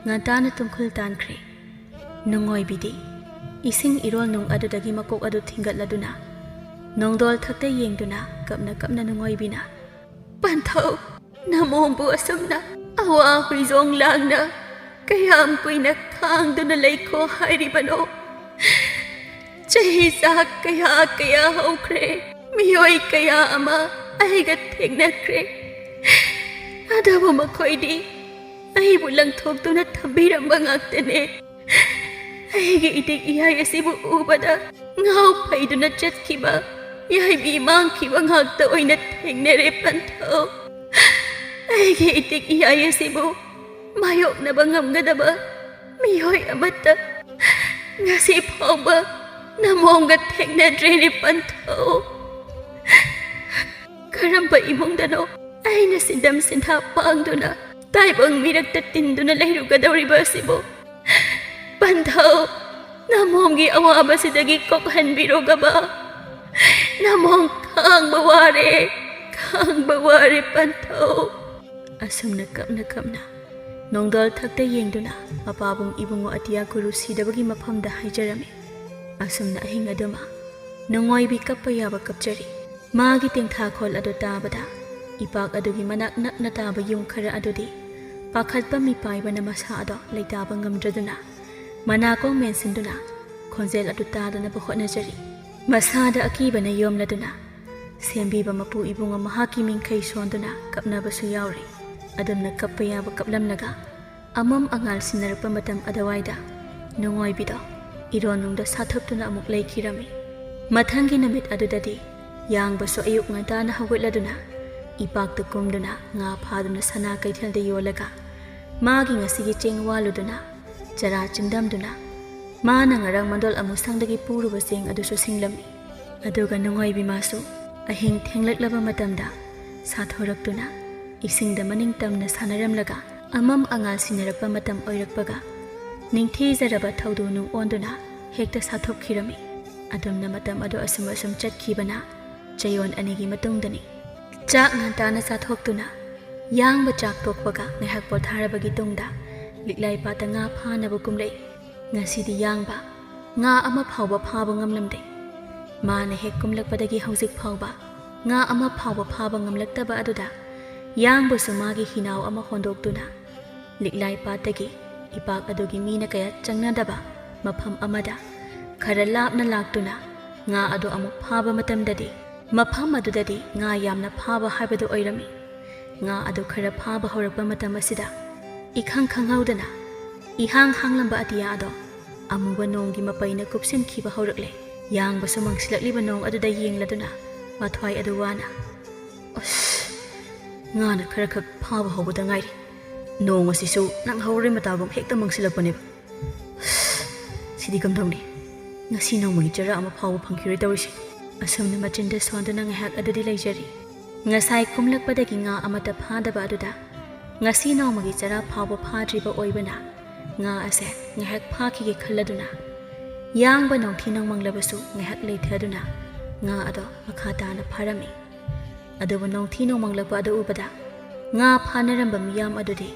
ꯉꯟꯇꯥꯅ ꯇꯨꯝꯈꯨꯜ ꯇꯥꯟꯈ꯭ꯔꯦ꯫ ꯅꯨꯡꯉꯣꯏꯕꯤꯗꯤ ꯏꯁꯤꯡ ꯏꯔꯣꯜ ꯅꯨꯡ ꯑꯗꯨꯗꯒꯤ ꯃꯀꯣꯛ ꯑꯗꯨ ꯊꯤꯡꯒꯠꯂꯗꯨꯅ ꯅꯣꯡꯗꯣꯜ ꯊꯛꯇ ꯌꯦꯡꯗꯨꯅ ꯀꯞꯅ ꯀꯞꯅ ꯅꯨꯡꯉꯣꯏꯕꯤꯅ, "ꯄꯟꯊꯧ, ꯅꯃꯣꯝꯕꯨ ꯑꯁꯨꯝꯅ ꯑꯋꯥ ꯍꯨꯏꯖꯣꯡ ꯂꯥꯡꯅ ꯀꯌꯥꯝ ꯀꯨꯏꯅ ꯈꯥꯡꯗꯨꯅ ꯂꯩꯈꯣ ꯍꯥꯏꯔꯤꯕꯅꯣ? ꯆꯍꯤ ꯆꯥꯛ ꯀꯌꯥ ꯀꯌꯥ ꯍꯧꯈ꯭ꯔꯦ, ꯃꯤꯑꯣꯏ ꯀꯌꯥ ꯑꯃ ꯑꯩꯒ ꯊꯦꯡꯅꯈ꯭ꯔꯦ, ꯑꯗꯨꯕꯨ ꯃꯈꯣꯏꯗꯤ ꯑꯩꯕꯨ ꯂꯪꯊꯣꯛꯇꯨꯅ ꯊꯝꯕꯤꯔꯝꯕ ꯉꯥꯛꯇꯅꯦ꯫ ꯑꯩꯒꯤ ꯏꯇꯤꯛ ꯏꯍꯥꯏ ꯑꯁꯤꯕꯨ ꯎꯕꯗ ꯉꯥꯎ ꯐꯩꯗꯨꯅ ꯆꯠꯈꯤꯕ ꯌꯥꯏꯕꯤ ꯃꯥꯡꯈꯤꯕ ꯉꯥꯛꯇ ꯑꯣꯏꯅ ꯊꯦꯡꯅꯔꯦ ꯄꯟꯊꯧ꯫ ꯑꯩꯒꯤ ꯏꯇꯤꯛ ꯏꯍꯥꯏ ꯑꯁꯤꯕꯨ ꯃꯥꯌꯣꯛꯅꯕ ꯉꯝꯒꯗꯕ ꯃꯤꯑꯣꯏ ꯑꯃꯠꯇ ꯉꯁꯤ ꯐꯥꯎꯕ ꯅꯃꯣꯝꯒ ꯊꯦꯡꯅꯗ꯭ꯔꯦꯅꯦ ꯄꯟꯊꯧ꯫ ꯀꯔꯝꯕ ꯏꯃꯨꯡꯗꯅꯣ ꯑꯩꯅ ꯁꯤꯟꯗꯝ ꯁꯤꯟꯊꯥ ꯄꯥꯡꯗꯨꯅ ꯇꯥꯏꯕꯪ ꯃꯤꯔꯛꯇ ꯇꯤꯟꯗꯨꯅ ꯂꯩꯔꯨꯒꯗꯧꯔꯤꯕ ꯑꯁꯤꯕꯨ? ꯄꯟꯊꯧ, ꯅꯃꯣꯝꯒꯤ ꯑꯋꯥꯕꯁꯤꯗꯒꯤ ꯀꯣꯛꯍꯟꯕꯤꯔꯣꯒꯕ꯫ ꯅꯃꯣꯝ ꯈꯥꯡꯕ ꯋꯥꯔꯦ, ꯈꯥꯡꯕ ꯋꯥꯔꯦ ꯄꯟꯊꯧ꯫ ꯑꯁꯨꯝꯅ ꯀꯞꯅ ꯀꯞꯅ ꯅꯣꯡꯗꯣꯜ ꯊꯛꯇ ꯌꯦꯡꯗꯨꯅ ꯃꯄꯥꯕꯨꯡ ꯏꯕꯨꯡꯉꯣ ꯑꯇꯤꯌꯥ ꯒꯨꯔꯨ ꯁꯤꯗꯕꯒꯤ ꯃꯐꯝꯗ ꯍꯥꯏꯖꯔꯝꯃꯤ꯫ ꯑꯁꯨꯝꯅ ꯑꯍꯤꯡ ꯑꯗꯨꯃ ꯅꯨꯡꯉꯣꯏꯕꯤ ꯀꯞꯄ ꯌꯥꯕ ꯀꯞꯆꯔꯤ꯫ ꯃꯥꯒꯤ ꯇꯦꯡꯊꯥꯈꯣꯜ ꯑꯗꯨ ꯇꯥꯕꯗ ꯏꯄꯥꯛ ꯑꯗꯨꯒꯤ ꯃꯅꯥꯛ ꯅꯛꯅ ꯇꯥꯕ ꯌꯨꯝ ꯈꯔ ꯑꯗꯨꯗꯤ ꯄꯥꯈꯠꯄ ꯃꯤꯄꯥꯏꯕꯅ ꯃꯁꯥ ꯑꯗꯣ ꯂꯩꯇꯥꯕ ꯉꯝꯗ꯭ꯔꯗꯨꯅ ꯃꯅꯥꯀꯣꯡ ꯃꯦꯟꯁꯤꯟꯗꯨꯅ ꯈꯣꯟꯖꯦꯜ ꯑꯗꯨ ꯇꯥꯗꯅꯕ ꯍꯣꯠꯅꯖꯔꯤ꯫ ꯃꯁꯥꯗ ꯑꯀꯤꯕꯅ ꯌꯣꯝꯂꯗꯨꯅ ꯁꯦꯝꯕꯤꯕ ꯃꯄꯨ ꯏꯕꯨꯡꯉꯣ ꯃꯍꯥꯛꯀꯤ ꯃꯤꯡꯈꯩ ꯁꯣꯟꯗꯨꯅ ꯀꯞꯅꯕꯁꯨ ꯌꯥꯎꯔꯤ꯫ ꯑꯗꯨꯝꯅ ꯀꯞꯄ ꯌꯥꯕ ꯀꯞꯂꯝꯂꯒ ꯑꯃꯝ ꯑꯉꯥꯜ ꯁꯤꯟꯅꯔꯛꯄ ꯃꯇꯝ ꯑꯗꯨꯋꯥꯏꯗ ꯅꯨꯡꯉꯣꯏꯕꯤꯗꯣ ꯏꯔꯣꯟꯅꯨꯡꯗ ꯁꯥꯊꯨꯞꯇꯨꯅ ꯑꯃꯨꯛ ꯂꯩꯈꯤꯔꯝꯃꯤ꯫ ꯃꯊꯪꯒꯤ ꯅꯨꯃꯤꯠ ꯑꯗꯨꯗꯗꯤ ꯌꯥꯡꯕꯁꯨ ꯑꯌꯨꯛ ꯉꯟꯇꯥꯅ ꯍꯧꯒꯠꯂꯗꯨꯅ ꯏꯄꯥꯛꯇ ꯀꯨꯝꯗꯨꯅ ꯉꯥ ꯐꯥꯗꯨꯅ ꯁꯅꯥ ꯀꯩꯊꯦꯜꯗ ꯌꯣꯜꯂꯒ ꯃꯥꯒꯤ ꯉꯁꯤꯒꯤ ꯆꯦꯡ ꯋꯥꯜꯂꯨꯗꯨꯅ ꯆꯔꯥ ꯆꯤꯡꯗꯝꯗꯨꯅ ꯃꯥꯅ ꯉꯔꯥꯡ ꯃꯗꯣꯜ ꯑꯃꯨꯁꯪꯗꯒꯤ ꯄꯨꯔꯨꯕ ꯆꯦꯡ ꯑꯗꯨꯁꯨ ꯁꯤꯡꯂꯝꯃꯤ꯫ ꯑꯗꯨꯒ ꯅꯨꯡꯉꯥꯏꯕꯤ ꯃꯥꯁꯨ ꯑꯍꯤꯡ ꯊꯦꯡꯂꯛꯂꯕ ꯃꯇꯝꯗ ꯁꯥꯊꯣꯔꯛꯇꯨꯅ ꯏꯁꯤꯡꯗ ꯃꯅꯤꯡ ꯇꯝꯅ ꯁꯥꯟꯅꯔꯝꯂꯒ ꯑꯃꯝ ꯑꯉꯥꯜ ꯁꯤꯟꯅꯔꯛꯄ ꯃꯇꯝ ꯑꯣꯏꯔꯛꯄꯒ ꯅꯤꯡꯊꯤꯖꯔꯕ ꯊꯧꯗꯣ ꯅꯨꯡ ꯑꯣꯟꯗꯨꯅ ꯍꯦꯛꯇ ꯁꯥꯊꯣꯛꯈꯤꯔꯝꯃꯤ꯫ ꯑꯗꯨꯝꯅ ꯃꯇꯝ ꯑꯗꯨ ꯑꯁꯨꯝ ꯑꯁꯨꯝ ꯆꯠꯈꯤꯕꯅ ꯆꯌꯣꯜ ꯑꯅꯤꯒꯤ ꯃꯇꯨꯡꯗꯅꯤ꯫ ꯆꯥꯛ ꯉꯟꯇꯥꯅ ꯆꯥꯊꯣꯛꯇꯨꯅ ꯌꯥꯡꯕ ꯆꯥꯛ ꯇꯣꯛꯄꯒ ꯉꯥꯏꯍꯥꯛ ꯄꯣꯊꯥꯔꯕꯒꯤ ꯇꯨꯡꯗ ꯂꯤꯛꯂꯥꯏ ꯄꯥꯠꯇ ꯉꯥ ꯐꯥꯅꯕ ꯀꯨꯝꯂꯛꯏ꯫ ꯉꯁꯤꯗꯤ ꯌꯥꯡꯕ ꯉꯥ ꯑꯃ ꯐꯥꯎꯕ ꯐꯥꯕ ꯉꯝꯂꯝꯗꯦ꯫ ꯃꯥꯅ ꯍꯦꯛ ꯀꯨꯝꯂꯛꯄꯗꯒꯤ ꯍꯧꯖꯤꯛ ꯐꯥꯎꯕ ꯉꯥ ꯑꯃ ꯐꯥꯎꯕ ꯐꯥꯕ ꯉꯝꯂꯛꯇꯕ ꯑꯗꯨꯗ ꯌꯥꯡꯕꯁꯨ ꯃꯥꯒꯤ ꯍꯤꯅꯥꯎ ꯑꯃ ꯍꯣꯟꯗꯣꯛꯇꯨꯅ ꯂꯤꯛꯂꯥꯏ ꯄꯥꯠꯇꯒꯤ ꯏꯄꯥꯛ ꯑꯗꯨꯒꯤ ꯃꯤꯅ ꯀꯌꯥ ꯆꯪꯅꯗꯕ ꯃꯐꯝ ꯑꯃꯗ ꯈꯔ ꯂꯥꯞꯅ ꯂꯥꯛꯇꯨꯅ ꯉꯥ ꯑꯗꯨ ꯑꯃꯨꯛ ꯐꯥꯕ ꯃꯇꯝꯗꯗꯤ ꯃꯐꯝ ꯑꯗꯨꯗꯗꯤ ꯉꯥ ꯌꯥꯝꯅ ꯐꯥꯕ ꯍꯥꯏꯕꯗꯨ ꯑꯣꯏꯔꯝꯃꯤ꯫ ꯉꯥ ꯑꯗꯨ ꯈꯔ ꯐꯥꯕ ꯍꯧꯔꯛꯄ ꯃꯇꯝ ꯑꯁꯤꯗ ꯏꯈꯪ ꯈꯪꯍꯧꯗꯅ ꯏꯍꯥꯡ ꯍꯥꯡꯂꯝꯕ ꯑꯇꯤꯌꯥ ꯑꯗꯣ ꯑꯃꯨꯕ ꯅꯣꯡꯒꯤ ꯃꯄꯩꯅ ꯀꯨꯞꯁꯤꯟꯈꯤꯕ ꯍꯧꯔꯛꯂꯦ꯫ ꯌꯥꯡꯕꯁꯨ ꯃꯪꯁꯤꯜꯂꯛꯂꯤꯕ ꯅꯣꯡ ꯑꯗꯨꯗ ꯌꯦꯡꯂꯗꯨꯅ ꯃꯊ꯭ꯋꯥꯏ ꯑꯗꯨ ꯋꯥꯅ, "ꯑꯁ, ꯉꯥꯅ ꯈꯔ ꯈꯛ ꯐꯥꯕ ꯍꯧꯕꯗ ꯉꯥꯏꯔꯤ꯫ ꯅꯣꯡ ꯑꯁꯤꯁꯨ ꯅꯪ ꯍꯧꯔꯣꯏ ꯃꯇꯥꯒꯨꯝ ꯍꯦꯛꯇ ꯃꯪꯁꯤꯜꯂꯛꯄꯅꯦꯕ꯫ ꯑꯁ, ꯁꯤꯗꯤ ꯀꯝꯗꯧꯅꯤ? ꯉꯁꯤ ꯅꯣꯡꯃꯒꯤ ꯆꯔꯥ ꯑꯃ ꯐꯥꯎꯕ ꯐꯪꯈꯤꯔꯣꯏ ꯇꯧꯔꯤꯁꯦ꯫" ꯑꯁꯨꯝꯅ ꯃꯆꯤꯟꯗ ꯁꯣꯟꯗꯨꯅ ꯉꯥꯏꯍꯥꯛ ꯑꯗꯨꯗꯤ ꯂꯩꯖꯔꯤ꯫ ꯉꯁꯥꯏ ꯀꯨꯝꯂꯛꯄꯗꯒꯤ ꯉꯥ ꯑꯃꯠꯇ ꯐꯥꯗꯕ ꯑꯗꯨꯗ ꯉꯁꯤ ꯅꯣꯡꯃꯒꯤ ꯆꯔꯥ ꯐꯥꯎꯕ ꯐꯥꯗ꯭ꯔꯤꯕ ꯑꯣꯏꯕꯅ ꯉꯥ ꯑꯁꯦ ꯉꯥꯏꯍꯥꯛ ꯐꯥꯈꯤꯒꯦ ꯈꯜꯂꯗꯨꯅ ꯌꯥꯡꯕ ꯅꯣꯡꯊꯤ ꯅꯣꯡꯃꯪꯂꯕꯁꯨ ꯉꯥꯏꯍꯥꯛ ꯂꯩꯊꯗꯨꯅ ꯉꯥ ꯑꯗꯣ ꯃꯈꯥ ꯇꯥꯅ ꯐꯥꯔꯝꯃꯤ꯫ ꯑꯗꯨꯕꯨ ꯅꯣꯡꯊꯤ ꯅꯣꯡꯃꯪꯂꯛꯄ ꯑꯗꯨ ꯎꯕꯗ ꯉꯥ ꯐꯥꯅꯔꯝꯕ ꯃꯤꯌꯥꯝ ꯑꯗꯨꯗꯤ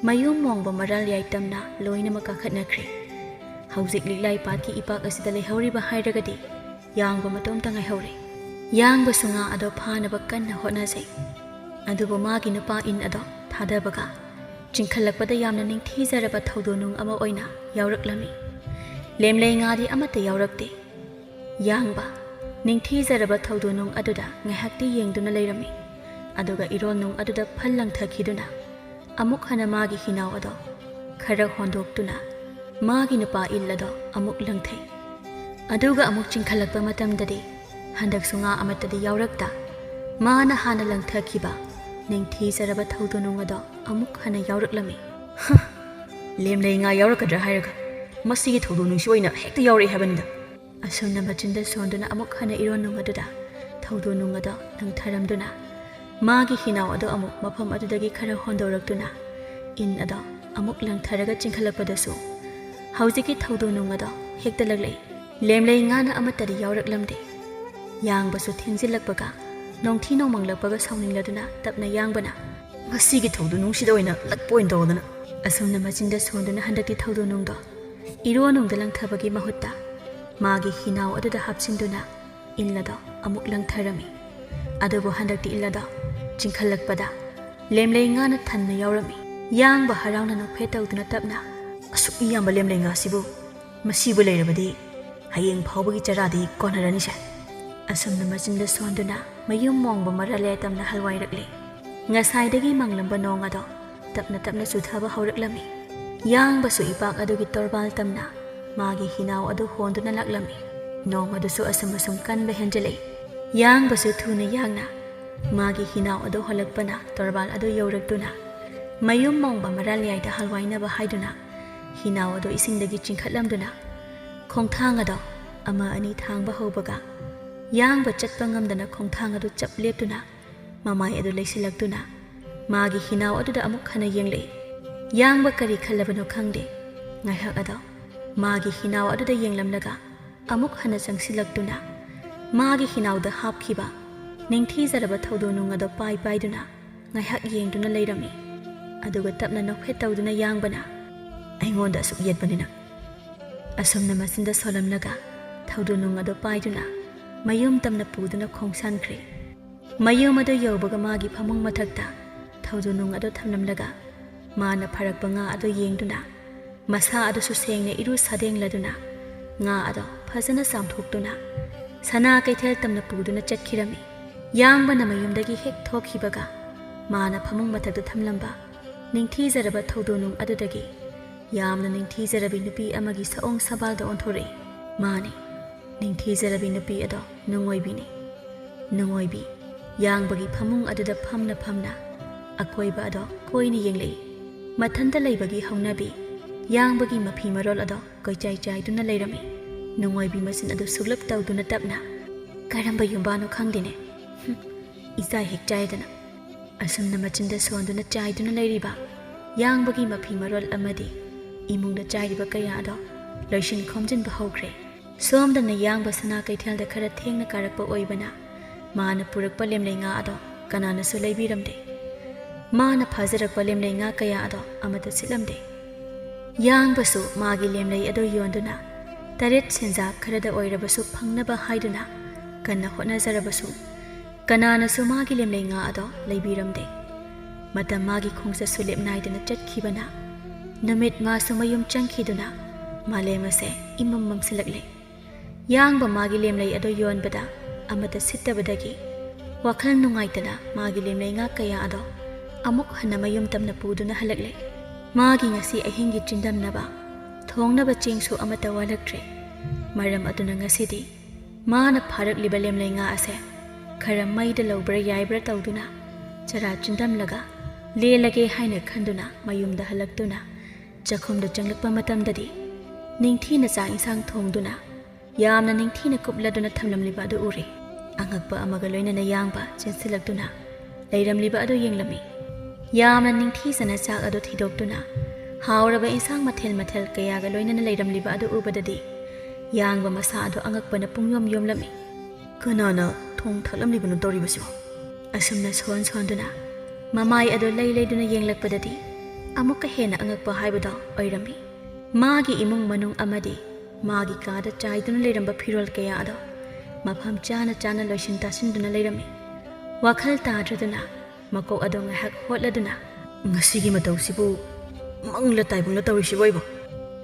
ꯃꯌꯨꯝ ꯃꯣꯡꯕ ꯃꯔꯥꯜ ꯌꯥꯏꯇꯝꯅ ꯂꯣꯏꯅꯃꯛ ꯀꯥꯈꯠꯅꯈ꯭ꯔꯦ꯫ ꯍꯧꯖꯤꯛ ꯂꯤꯛꯂꯥꯏ ꯄꯥꯠꯀꯤ ꯏꯄꯥꯛ ꯑꯁꯤꯗ ꯂꯩꯍꯧꯔꯤꯕ ꯍꯥꯏꯔꯒꯗꯤ ꯌꯥꯡꯕ ꯃꯇꯣꯝꯇ ꯉꯥꯏꯍꯧꯔꯦ꯫ ꯌꯥꯡꯕꯁꯨ ꯉꯥ ꯑꯗꯣ ꯐꯥꯅꯕ ꯀꯟꯅ ꯍꯣꯠꯅꯖꯩ꯫ ꯑꯗꯨꯕꯨ ꯃꯥꯒꯤ ꯅꯨꯄꯥ ꯏꯟ ꯑꯗꯣ ꯊꯥꯗꯕꯒ ꯆꯤꯡꯈꯠꯂꯛꯄꯗ ꯌꯥꯝꯅ ꯅꯤꯡꯊꯤꯖꯔꯕ ꯊꯧꯗꯣ ꯅꯨꯡ ꯑꯃ ꯑꯣꯏꯅ ꯌꯥꯎꯔꯛꯂꯝꯃꯤ꯫ ꯂꯦꯝꯂꯩ ꯉꯥꯗꯤ ꯑꯃꯠꯇ ꯌꯥꯎꯔꯛꯇꯦ꯫ ꯌꯥꯡꯕ ꯅꯤꯡꯊꯤꯖꯔꯕ ꯊꯧꯗꯣ ꯅꯨꯡ ꯑꯗꯨꯗ ꯉꯥꯏꯍꯥꯛꯇꯤ ꯌꯦꯡꯗꯨꯅ ꯂꯩꯔꯝꯃꯤ꯫ ꯑꯗꯨꯒ ꯏꯔꯣꯜ ꯅꯨꯡ ꯑꯗꯨꯗ ꯐꯜ ꯂꯪꯊꯈꯤꯗꯨꯅ ꯑꯃꯨꯛ ꯍꯟꯅ ꯃꯥꯒꯤ ꯍꯤꯅꯥꯎ ꯑꯗꯣ ꯈꯔ ꯍꯣꯟꯗꯣꯛꯇꯨꯅ ꯃꯥꯒꯤ ꯅꯨꯄꯥ ꯏꯜ ꯑꯗꯣ ꯑꯃꯨꯛ ꯂꯪꯊꯩ꯫ ꯑꯗꯨꯒ ꯑꯃꯨꯛ ꯆꯤꯡꯈꯠꯂꯛꯄ ꯃꯇꯝꯗꯗꯤ ꯍꯟꯗꯛꯁꯨ ꯉꯥ ꯑꯃꯠꯇꯗꯤ ꯌꯥꯎꯔꯛꯇ, ꯃꯥꯅ ꯍꯥꯟꯅ ꯂꯪꯊꯈꯤꯕ ꯅꯤꯡꯊꯤꯖꯔꯕ ꯊꯧꯗꯣ ꯅꯨꯡ ꯑꯗꯣ ꯑꯃꯨꯛ ꯍꯟꯅ ꯌꯥꯎꯔꯛꯂꯝꯃꯤ꯫ ꯍ! ꯂꯦꯝꯂꯩ ꯉꯥ ꯌꯥꯎꯔꯛꯀꯗ꯭ꯔꯥ ꯍꯥꯏꯔꯒ ꯃꯁꯤꯒꯤ ꯊꯧꯗꯣ ꯅꯨꯡꯁꯤ ꯑꯣꯏꯅ ꯍꯦꯛꯇ ꯌꯥꯎꯔꯛꯑꯦ ꯍꯥꯏꯕꯅꯤꯗ꯫ ꯑꯁꯨꯝꯅ ꯃꯆꯤꯟꯗ ꯁꯣꯟꯗꯨꯅ ꯑꯃꯨꯛ ꯍꯟꯅ ꯏꯔꯣꯟ ꯅꯨꯡ ꯑꯗꯨꯗ ꯊꯧꯗꯣ ꯅꯨꯡ ꯑꯗꯣ ꯂꯪꯊꯔꯝꯗꯨꯅ, ꯃꯥꯒꯤ ꯍꯤꯅꯥꯎ ꯑꯗꯣ ꯑꯃꯨꯛ ꯃꯐꯝ ꯑꯗꯨꯗꯒꯤ ꯈꯔ ꯍꯣꯟꯗꯣꯔꯛꯇꯨꯅ, ꯏꯟ ꯑꯗꯣ ꯑꯃꯨꯛ ꯂꯪꯊꯔꯒ ꯆꯤꯡꯈꯠꯂꯛꯄꯗꯁꯨ, ꯍꯧꯖꯤꯛꯀꯤ ꯊꯧꯗꯣ ꯅꯨꯡ ꯑꯗꯣ ꯍꯦꯛꯇ ꯂꯛꯂꯛꯏ꯫ ꯂꯦꯝꯂꯩ ꯉꯥꯅ ꯑꯃꯠꯇꯗꯤ ꯌꯥꯎꯔꯛꯂꯝꯗꯦ꯫ ꯌꯥꯡꯕꯁꯨ ꯊꯦꯡꯖꯤꯜꯂꯛꯄꯒ, ꯅꯣꯡꯊꯤ ꯅꯣꯡꯃꯪꯂꯛꯄꯒ ꯁꯥꯎꯅꯤꯡꯂꯗꯨꯅ ꯇꯞꯅ ꯌꯥꯡꯕꯅ, "ꯃꯁꯤꯒꯤ ꯊꯧꯗꯣ ꯅꯨꯡꯁꯤꯗ ꯑꯣꯏꯅ ꯂꯛꯄ ꯑꯣꯏꯅ ꯇꯧꯗꯅ!" ꯑꯁꯨꯝꯅ ꯃꯆꯤꯟꯗ ꯁꯣꯟꯗꯨꯅ ꯍꯟꯗꯛꯇꯤ ꯊꯧꯗꯣ ꯅꯨꯡꯗꯣ ꯏꯔꯣ ꯅꯨꯡꯗ ꯂꯪꯊꯕꯒꯤ ꯃꯍꯨꯠꯇ ꯃꯥꯒꯤ ꯍꯤꯅꯥꯎ ꯑꯗꯨꯗ ꯍꯥꯞꯆꯤꯟꯗꯨꯅ ꯏꯜ ꯑꯗꯣ ꯑꯃꯨꯛ ꯂꯪꯊꯔꯝꯃꯤ꯫ ꯑꯗꯨꯕꯨ ꯍꯟꯗꯛꯇꯤ ꯏꯜ ꯑꯗꯣ ꯆꯤꯡꯈꯠꯂꯛꯄꯗ ꯂꯦꯝꯂꯩ ꯉꯥꯅ ꯊꯟꯅ ꯌꯥꯎꯔꯝꯃꯤ꯫ ꯌꯥꯡꯕ ꯍꯔꯥꯎꯅ ꯅꯣꯛꯐꯦꯠ ꯇꯧꯗꯨꯅ ꯇꯞꯅ, "ꯑꯁꯨꯛ ꯌꯥꯝꯕ ꯂꯦꯝꯂꯩ ꯉꯥꯁꯤꯕꯨ, ꯃꯁꯤꯕꯨ ꯂꯩꯔꯕꯗꯤ ꯍꯌꯦꯡ ꯐꯥꯎꯕꯒꯤ ꯆꯔꯥꯗꯤ ꯀꯣꯟꯅꯔꯅꯤꯁꯦ!" ꯑꯁꯨꯝꯅ ꯃꯆꯤꯟꯗ ꯁꯣꯟꯗꯨꯅ ꯃꯌꯨꯝ ꯃꯣꯡꯕ ꯃꯔꯥꯂꯦ ꯇꯝꯅ ꯍꯜꯋꯥꯏꯔꯛꯂꯤ꯫ ꯉꯁꯥꯏꯗꯒꯤ ꯃꯪꯂꯝꯕ ꯅꯣꯡ ꯑꯗꯣ ꯇꯞꯅ ꯇꯞꯅ ꯆꯨꯊꯕ ꯍꯧꯔꯛꯂꯝꯃꯤ꯫ ꯌꯥꯡꯕꯁꯨ ꯏꯄꯥꯛ ꯑꯗꯨꯒꯤ ꯇꯣꯔꯕꯥꯜ ꯇꯝꯅ ꯃꯥꯒꯤ ꯍꯤꯅꯥꯎ ꯑꯗꯨ ꯍꯣꯟꯗꯨꯅ ꯂꯥꯛꯂꯝꯃꯤ꯫ ꯅꯣꯡ ꯑꯗꯨꯁꯨ ꯑꯁꯨꯝ ꯑꯁꯨꯝ ꯀꯟꯕ ꯍꯦꯟꯖꯤꯜꯂꯛꯏ꯫ ꯌꯥꯡꯕꯁꯨ ꯊꯨꯅ ꯌꯥꯡꯅ ꯃꯥꯒꯤ ꯍꯤꯅꯥꯎ ꯑꯗꯨ ꯍꯣꯜꯂꯛꯄꯅ ꯇꯣꯔꯕꯥꯜ ꯑꯗꯨ ꯌꯧꯔꯛꯇꯨꯅ ꯃꯌꯨꯝ ꯃꯣꯡꯕ ꯃꯔꯥꯜꯌꯥꯏꯗ ꯍꯜꯋꯥꯏꯅꯕ ꯍꯥꯏꯗꯨꯅ ꯍꯤꯅꯥꯎ ꯑꯗꯨ ꯏꯁꯤꯡꯗꯒꯤ ꯆꯤꯡꯈꯠꯂꯝꯗꯨꯅ ꯈꯣꯡꯊꯥꯡ ꯑꯗꯣ ꯑꯃ ꯑꯅꯤ ꯊꯥꯡꯕ ꯍꯧꯕꯒ ꯌꯥꯡꯕ ꯆꯠꯄ ꯉꯝꯗꯅ ꯈꯣꯡꯊꯥꯡ ꯑꯗꯨ ꯆꯞ ꯂꯦꯞꯇꯨꯅ ꯃꯃꯥꯏ ꯑꯗꯨ ꯂꯩꯁꯤꯜꯂꯛꯇꯨꯅ ꯃꯥꯒꯤ ꯍꯤꯅꯥꯎ ꯑꯗꯨꯗ ꯑꯃꯨꯛ ꯍꯟꯅ ꯌꯦꯡꯂꯛꯏ꯫ ꯌꯥꯡꯕ ꯀꯔꯤ ꯈꯜꯂꯕꯅꯣ ꯈꯪꯗꯦ꯫ ꯉꯥꯏꯍꯥꯛ ꯑꯗꯣ ꯃꯥꯒꯤ ꯍꯤꯅꯥꯎ ꯑꯗꯨꯗ ꯌꯦꯡꯂꯝꯂꯒ ꯑꯃꯨꯛ ꯍꯟꯅ ꯆꯪꯁꯤꯜꯂꯛꯇꯨꯅ ꯃꯥꯒꯤ ꯍꯤꯅꯥꯎꯗ ꯍꯥꯞꯈꯤꯕ ꯅꯤꯡꯊꯤꯖꯔꯕ ꯊꯧꯗꯣ ꯅꯨꯡ ꯑꯗꯣ ꯄꯥꯏ ꯄꯥꯏꯗꯨꯅ ꯉꯥꯏꯍꯥꯛ ꯌꯦꯡꯗꯨꯅ ꯂꯩꯔꯝꯃꯤ꯫ ꯑꯗꯨꯒ ꯇꯞꯅ ꯅꯣꯛꯐꯦꯠ ꯇꯧꯗꯨꯅ ꯌꯥꯡꯕꯅ, "ꯑꯩꯉꯣꯟꯗ ꯑꯁꯨꯛ ꯌꯦꯠꯄꯅꯤꯅ!" ꯑꯁꯨꯝꯅ ꯃꯆꯤꯟꯗ ꯁꯣꯜꯂꯝꯂꯒ ꯊꯧꯗꯣ ꯅꯨꯡ ꯑꯗꯨ ꯄꯥꯏꯗꯨꯅ ꯃꯌꯨꯝ ꯇꯝꯅ ꯄꯨꯗꯨꯅ ꯈꯣꯡꯁꯥꯟꯈ꯭ꯔꯦ꯫ ꯃꯌꯨꯝ ꯑꯗꯨ ꯌꯧꯕꯒ ꯃꯥꯒꯤ ꯐꯃꯨꯡ ꯃꯊꯛꯇ ꯊꯧꯗꯣ ꯅꯨꯡ ꯑꯗꯨ ꯊꯝꯂꯝꯂꯒ ꯃꯥꯅ ꯐꯥꯔꯛꯄ ꯉꯥ ꯑꯗꯨ ꯌꯦꯡꯗꯨꯅ ꯃꯁꯥ ꯑꯗꯨꯁꯨ ꯁꯦꯡꯅ ꯏꯔꯨ ꯁꯥꯗꯦꯡꯂꯗꯨꯅ ꯉꯥ ꯑꯗꯨ ꯐꯖꯅ ꯆꯥꯝꯊꯣꯛꯇꯨꯅ ꯁꯅꯥ ꯀꯩꯊꯦꯜ ꯇꯝꯅ ꯄꯨꯗꯨꯅ ꯆꯠꯈꯤꯔꯝꯃꯤ꯫ ꯌꯥꯡꯕꯅ ꯃꯌꯨꯝꯗꯒꯤ ꯍꯦꯛ ꯊꯣꯛꯈꯤꯕꯒ ꯃꯥꯅ ꯐꯃꯨꯡ ꯃꯊꯛꯇ ꯊꯝꯂꯝꯕ ꯅꯤꯡꯊꯤꯖꯔꯕ ꯊꯧꯗꯣ ꯅꯨꯡ ꯑꯗꯨꯗꯒꯤ ꯌꯥꯝꯅ ꯅꯤꯡꯊꯤꯖꯔꯕꯤ ꯅꯨꯄꯤ ꯑꯃꯒꯤ ꯁꯑꯣꯡ ꯁꯕꯥꯜꯗ ꯑꯣꯟꯊꯣꯔꯛꯏ꯫ ꯃꯥꯅꯤ, ꯅꯤꯡꯊꯤꯖꯔꯕꯤ ꯅꯨꯄꯤ ꯑꯗꯣ ꯅꯨꯡꯑꯣꯏꯕꯤꯅꯤ꯫ ꯅꯨꯡꯑꯣꯏꯕꯤ ꯌꯥꯡꯕꯒꯤ ꯐꯃꯨꯡ ꯑꯗꯨꯗ ꯐꯝꯅ ꯐꯝꯅ ꯑꯀꯣꯏꯕ ꯑꯗꯣ ꯀꯣꯏꯅ ꯌꯦꯡꯂꯛꯏ꯫ ꯃꯊꯟꯇ ꯂꯩꯕꯒꯤ ꯍꯧꯅꯕꯤ ꯌꯥꯡꯕꯒꯤ ꯃꯐꯤ ꯃꯔꯣꯜ ꯑꯗꯣ ꯀꯣꯏꯆꯥꯏ ꯆꯥꯏꯗꯨꯅ ꯂꯩꯔꯝꯃꯤ꯫ ꯅꯨꯡꯑꯣꯏꯕꯤ ꯃꯆꯤꯟ ꯑꯗꯨ ꯁꯨꯛꯂꯞ ꯇꯧꯗꯨꯅ ꯇꯞꯅ, "ꯀꯔꯝꯕ ꯌꯨꯝꯕꯥꯅꯣ ꯈꯪꯗꯦꯅꯦ꯫ ꯍꯨꯝ, ꯏꯆꯥꯏ ꯍꯦꯛ ꯆꯥꯏꯗꯅ꯫" ꯑꯁꯨꯝꯅ ꯃꯆꯤꯟꯗ ꯁꯣꯟꯗꯨꯅ ꯆꯥꯏꯗꯨꯅ ꯂꯩꯔꯤꯕ ꯌꯥꯡꯕꯒꯤ ꯃꯐꯤ ꯃꯔꯣꯜ ꯑꯃꯗꯤ ꯏꯃꯨꯡꯗ ꯆꯥꯏꯔꯤꯕ ꯀꯌꯥ ꯑꯗꯣ ꯂꯣꯏꯁꯤꯟ ꯈꯣꯝꯖꯤꯟꯕ ꯍꯧꯈ꯭ꯔꯦ꯫ ꯁꯣꯝꯗꯅ ꯌꯥꯡꯕ ꯁꯅꯥ ꯀꯩꯊꯦꯜꯗ ꯈꯔ ꯊꯦꯡꯅ ꯀꯥꯔꯛꯄ ꯑꯣꯏꯕꯅ ꯃꯥꯅ ꯄꯨꯔꯛꯄ ꯂꯦꯝꯂꯩ ꯉꯥ ꯑꯗꯣ ꯀꯅꯥꯅꯁꯨ ꯂꯩꯕꯤꯔꯝꯗꯦ꯫ ꯃꯥꯅ ꯐꯥꯖꯔꯛꯄ ꯂꯦꯝꯂꯩ ꯉꯥ ꯀꯌꯥ ꯑꯗꯣ ꯑꯃꯠꯇ ꯁꯤꯠꯂꯝꯗꯦ꯫ ꯌꯥꯡꯕꯁꯨ ꯃꯥꯒꯤ ꯂꯦꯝꯂꯩ ꯑꯗꯨ ꯌꯣꯟꯗꯨꯅ ꯇꯔꯦꯠ ꯁꯦꯟꯖꯥ ꯈꯔꯗ ꯑꯣꯏꯔꯕꯁꯨ ꯐꯪꯅꯕ ꯍꯥꯏꯗꯨꯅ ꯀꯟꯅ ꯍꯣꯠꯅꯖꯔꯕꯁꯨ ꯀꯅꯥꯅꯁꯨ ꯃꯥꯒꯤ ꯂꯦꯝꯂꯩ ꯉꯥ ꯑꯗꯣ ꯂꯩꯕꯤꯔꯝꯗꯦ꯫ ꯃꯇꯝ ꯃꯥꯒꯤ ꯈꯣꯡꯆꯠꯁꯨ ꯂꯦꯞ ꯅꯥꯏꯗꯅ ꯆꯠꯈꯤꯕꯅ ꯅꯨꯃꯤꯠ ꯃꯥꯁꯨ ꯃꯌꯨꯝ ꯆꯪꯈꯤꯗꯨꯅ ꯃꯥꯂꯦꯝ ꯑꯁꯦ ꯏꯃꯝ ꯃꯝꯁꯤꯜꯂꯛꯂꯦ꯫ ꯌꯥꯡꯕ ꯃꯥꯒꯤ ꯂꯦꯝꯂꯩ ꯑꯗꯨ ꯌꯣꯟꯕꯗ ꯑꯃꯠꯇ ꯁꯤꯠꯇꯕꯗꯒꯤ ꯋꯥꯈꯜ ꯅꯨꯡꯉꯥꯏꯇꯅ ꯃꯥꯒꯤ ꯂꯦꯝꯂꯩ ꯉꯥ ꯀꯌꯥ ꯑꯗꯣ ꯑꯃꯨꯛ ꯍꯟꯅ ꯃꯌꯨꯝ ꯇꯝꯅ ꯄꯨꯗꯨꯅ ꯍꯜꯂꯛꯂꯦ꯫ ꯃꯥꯒꯤ ꯉꯁꯤ ꯑꯍꯤꯡꯒꯤ ꯆꯤꯟꯗꯝꯅꯕ ꯊꯣꯡꯅꯕ ꯆꯦꯡꯁꯨ ꯑꯃꯠꯇ ꯋꯥꯠꯂꯛꯇ꯭ꯔꯦ꯫ ꯃꯔꯝ ꯑꯗꯨꯅ ꯉꯁꯤꯗꯤ ꯃꯥꯅ ꯐꯥꯔꯛꯂꯤꯕ ꯂꯦꯝꯂꯩ ꯉꯥ ꯑꯁꯦ ꯈꯔ ꯃꯩꯗ ꯂꯧꯕ꯭ꯔꯥ ꯌꯥꯏꯕ꯭ꯔꯥ ꯇꯧꯗꯨꯅ ꯆꯔꯥ ꯆꯤꯟꯗꯝꯂꯒ ꯂꯦꯜꯂꯒꯦ ꯍꯥꯏꯅ ꯈꯟꯗꯨꯅ ꯃꯌꯨꯝꯗ ꯍꯜꯂꯛꯇꯨꯅ ꯆꯥꯛꯈꯨꯝꯗ ꯆꯪꯂꯛꯄ ꯃꯇꯝꯗꯗꯤ ꯅꯤꯡꯊꯤꯅ ꯆꯥꯛ ꯏꯟꯁꯥꯡ ꯊꯣꯡꯗꯨꯅ ꯌꯥꯝꯅ ꯅꯤꯡꯊꯤꯅ ꯀꯨꯞꯂꯗꯨꯅ ꯊꯝꯂꯝꯂꯤꯕ ꯑꯗꯨ ꯎꯔꯦ꯫ ꯑꯉꯛꯄ ꯑꯃꯒ ꯂꯣꯏꯅꯅ ꯌꯥꯡꯕ ꯆꯦꯟꯁꯤꯜꯂꯛꯇꯨꯅ ꯂꯩꯔꯝꯂꯤꯕ ꯑꯗꯨ ꯌꯦꯡꯂꯝꯃꯤ꯫ ꯌꯥꯝꯅ ꯅꯤꯡꯊꯤꯖꯅ ꯆꯥꯛ ꯑꯗꯨ ꯊꯤꯗꯣꯛꯇꯨꯅ ꯍꯥꯎꯔꯕ ꯏꯟꯁꯥꯡ ꯃꯊꯦꯜ ꯃꯊꯦꯜ ꯀꯌꯥꯒ ꯂꯣꯏꯅꯅ ꯂꯩꯔꯝꯂꯤꯕ ꯑꯗꯨ ꯎꯕꯗꯗꯤ ꯌꯥꯡꯕ ꯃꯁꯥ ꯑꯗꯨ ꯑꯉꯛꯄꯅ ꯄꯨꯡꯌꯣꯝ ꯌꯣꯝꯂꯝꯃꯤ꯫ "ꯀꯅꯥꯅ ꯊꯣꯡ ꯊꯥꯛꯂꯝꯂꯤꯕꯅꯣ ꯇꯧꯔꯤꯕꯁꯤꯕꯣ?" ꯑꯁꯨꯝꯅ ꯁꯣꯟ ꯁꯣꯟꯗꯨꯅ ꯃꯃꯥꯏ ꯑꯗꯨ ꯂꯩ ꯂꯩꯗꯨꯅ ꯌꯦꯡꯂꯛꯄꯗꯗꯤ ꯑꯃꯨꯛꯀ ꯍꯦꯟꯅ ꯑꯉꯛꯄ ꯍꯥꯏꯕꯗꯣ ꯑꯣꯏꯔꯝꯃꯤ꯫ ꯃꯥꯒꯤ ꯏꯃꯨꯡ ꯃꯅꯨꯡ ꯑꯃꯗꯤ ꯃꯥꯒꯤ ꯀꯥꯗ ꯆꯥꯏꯗꯨꯅ ꯂꯩꯔꯝꯕ ꯐꯤꯔꯣꯜ ꯀꯌꯥ ꯑꯗꯣ ꯃꯐꯝ ꯆꯥꯅ ꯆꯥꯅ ꯂꯣꯏꯁꯤꯟ ꯇꯥꯁꯤꯟꯗꯨꯅ ꯂꯩꯔꯝꯃꯤ꯫ ꯋꯥꯈꯜ ꯇꯥꯗ꯭ꯔꯗꯨꯅ ꯃꯀꯣꯛ ꯑꯗꯨ ꯉꯥꯏꯍꯥꯛ ꯍꯣꯠꯂꯗꯨꯅ, "ꯉꯁꯤꯒꯤ ꯃꯇꯧꯁꯤꯕꯨ ꯃꯪꯂ ꯇꯥꯏꯕꯪꯂ ꯇꯧꯔꯤꯁꯤꯕꯣ ꯑꯩꯕꯣ?"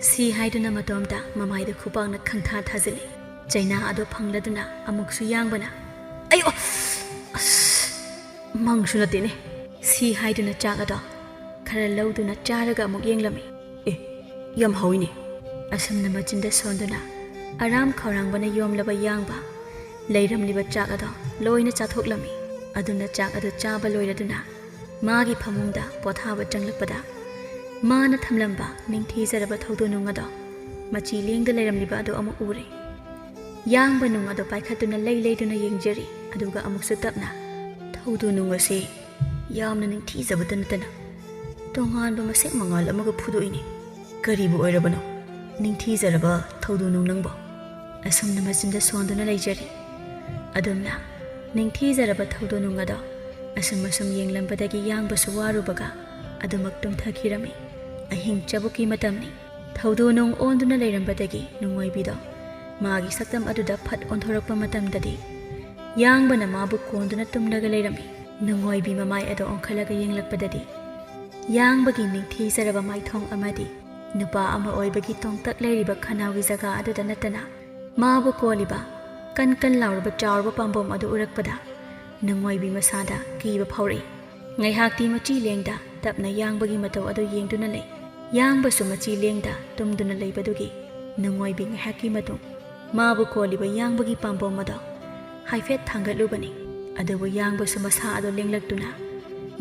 ꯁꯤ ꯍꯥꯏꯗꯨꯅ ꯃꯇꯣꯝꯇ ꯃꯃꯥꯏꯗ ꯈꯨꯄꯥꯛꯅ ꯈꯪꯊꯥ ꯊꯥꯖꯤꯜꯂꯤ꯫ ꯆꯩꯅꯥ ꯑꯗꯨ ꯐꯪꯂꯗꯨꯅ ꯑꯃꯨꯛꯁꯨ ꯌꯥꯡꯕꯅ, "ꯑꯌꯣ! ꯑꯁ! ꯃꯪꯁꯨ ꯅꯠꯇꯦꯅꯦ!" ꯁꯤ ꯍꯥꯏꯗꯨꯅ ꯆꯥꯛ ꯑꯗꯣ ꯈꯔ ꯂꯧꯗꯨꯅ ꯆꯥꯔꯒ ꯑꯃꯨꯛ ꯌꯦꯡꯂꯝꯃꯤ꯫ "ꯑꯦ, "ꯌꯥꯝ ꯍꯧꯏꯅꯦ!" ꯑꯁꯨꯝꯅ ꯃꯆꯤꯟꯗ ꯁꯣꯟꯗꯨꯅ ꯑꯔꯥꯝ ꯈꯧꯔꯥꯡꯕꯅ ꯌꯣꯝꯂꯕ ꯌꯥꯡꯕ ꯂꯩꯔꯝꯂꯤꯕ ꯆꯥꯛ ꯑꯗꯣ ꯂꯣꯏꯅ ꯆꯥꯊꯣꯛꯂꯝꯃꯤ꯫ ꯑꯗꯨꯅ ꯆꯥꯛ ꯑꯗꯨ ꯆꯥꯕ ꯂꯣꯏꯔꯗꯨꯅ ꯃꯥꯒꯤ ꯐꯃꯨꯡꯗ ꯄꯣꯊꯥꯕ ꯆꯪꯂꯛꯄꯗ, ꯃꯥꯅ ꯊꯝꯂꯝꯕ ꯅꯤꯡꯊꯤꯖꯔꯕ ꯊꯧꯗꯣ ꯅꯨꯡ ꯑꯗꯣ ꯃꯆꯤ ꯂꯦꯡꯗ ꯂꯩꯔꯝꯂꯤꯕ ꯑꯗꯨ ꯑꯃꯨꯛ ꯎꯔꯦ꯫ ꯌꯥꯡꯕ ꯅꯨꯡ ꯑꯗꯣ ꯄꯥꯏꯈꯠꯇꯨꯅ ꯂꯩ ꯂꯩꯗꯨꯅ ꯌꯦꯡꯖꯔꯤ, ꯑꯗꯨꯒ ꯑꯃꯨꯛꯁꯨ ꯇꯞꯅ, "ꯊꯧꯗꯣ ꯅꯨꯡ ꯑꯁꯤ ꯌꯥꯝꯅ ꯅꯤꯡꯊꯤꯖꯕꯇ ꯅꯠꯇꯅ ꯇꯣꯉꯥꯟꯕ ꯃꯁꯦꯛ ꯃꯉꯥꯜ ꯑꯃꯒ ꯐꯨꯗꯣꯛꯏꯅꯦ꯫ ꯀꯔꯤꯕꯨ ꯑꯣꯏꯔꯕꯅꯣ, ꯅꯤꯡꯊꯤꯖꯔꯕ ꯊꯧꯗꯣ ꯅꯨꯡ ꯅꯪꯕꯣ?" ꯑꯁꯨꯝꯅ ꯃꯆꯤꯟꯗ ꯁꯣꯟꯗꯨꯅ ꯂꯩꯖꯔꯤ꯫ ꯑꯗꯨꯝꯅ ꯅꯤꯡꯊꯤꯖꯔꯕ ꯊꯧꯗꯣ ꯅꯨꯡ ꯑꯗꯣ ꯑꯁꯨꯝ ꯑꯁꯨꯝ ꯌꯦꯡꯂꯝꯕꯗꯒꯤ ꯌꯥꯡꯕꯁꯨ ꯋꯥꯔꯨꯕꯒ ꯑꯗꯨꯃꯛ ꯇꯨꯝꯊꯈꯤꯔꯝꯃꯤ꯫ ꯑꯍꯤꯡ ꯆꯕꯨꯛꯀꯤ ꯃꯇꯝꯅꯤ꯫ ꯊꯧꯗꯣ ꯅꯨꯡ ꯑꯣꯟꯗꯨꯅ ꯂꯩꯔꯝꯕꯗꯒꯤ ꯅꯨꯡꯉꯣꯏꯕꯤꯗꯣ ꯃꯥꯒꯤ ꯁꯛꯇꯝ ꯑꯗꯨꯗ ꯐꯠ ꯑꯣꯟꯊꯣꯔꯛꯄ ꯃꯇꯝꯗꯗꯤ ꯌꯥꯡꯕꯅ ꯃꯥꯕꯨ ꯀꯣꯟꯗꯨꯅ ꯇꯨꯝꯂꯒ ꯂꯩꯔꯝꯃꯤ꯫ ꯅꯨꯡꯉꯣꯏꯕꯤ ꯃꯃꯥꯏ ꯑꯗꯣ ꯑꯣꯟꯈꯠꯂꯒ ꯌꯦꯡꯂꯛꯄꯗꯗꯤ ꯌꯥꯡꯕꯒꯤ ꯅꯤꯡꯊꯤꯖꯔꯕ ꯃꯥꯏꯊꯣꯡ ꯑꯃꯗꯤ ꯅꯨꯄꯥ ꯑꯃ ꯑꯣꯏꯕꯒꯤ ꯇꯣꯡꯇꯛ ꯂꯩꯔꯤꯕ ꯈꯅꯥꯎꯒꯤ ꯖꯒꯥ ꯑꯗꯨꯗ ꯅꯠꯇꯅ ꯃꯥꯕꯨ ꯀꯣꯜꯂꯤꯕ ꯀꯟ ꯀꯟ ꯂꯥꯎꯔꯕ ꯆꯥꯎꯔꯕ ꯄꯥꯝꯕꯣꯝ ꯑꯗꯨ ꯎꯔꯛꯄꯗ ꯅꯨꯡꯉꯣꯏꯕꯤ ꯃꯁꯥꯗ ꯀꯤꯕ ꯐꯥꯎꯔꯛꯏ꯫ ꯉꯥꯏꯍꯥꯛꯇꯤ ꯃꯆꯤ ꯂꯦꯡꯗ ꯇꯞꯅ ꯌꯥꯡꯕꯒꯤ ꯃꯇꯧ ꯑꯗꯨ ꯌꯦꯡꯗꯨꯅ ꯂꯩ꯫ ꯌꯥꯡꯕꯁꯨ ꯃꯆꯤ ꯂꯦꯡꯗ ꯇꯨꯝꯗꯨꯅ ꯂꯩꯕꯗꯨꯒꯤ ꯅꯨꯡꯉꯣꯏꯕꯤ ꯉꯥꯏꯍꯥꯛꯀꯤ ꯃꯇꯨꯡ ꯃꯥꯕꯨ ꯀꯣꯜꯂꯤꯕ ꯌꯥꯡꯕꯒꯤ ꯄꯥꯝꯕꯣꯝ ꯑꯗꯣ ꯍꯥꯏꯐꯦꯠ ꯊꯥꯡꯒꯠꯂꯨꯕꯅꯤ꯫ ꯑꯗꯨꯕꯨ ꯌꯥꯡꯕꯁꯨ ꯃꯁꯥ ꯑꯗꯣ ꯂꯦꯡꯂꯛꯇꯨꯅ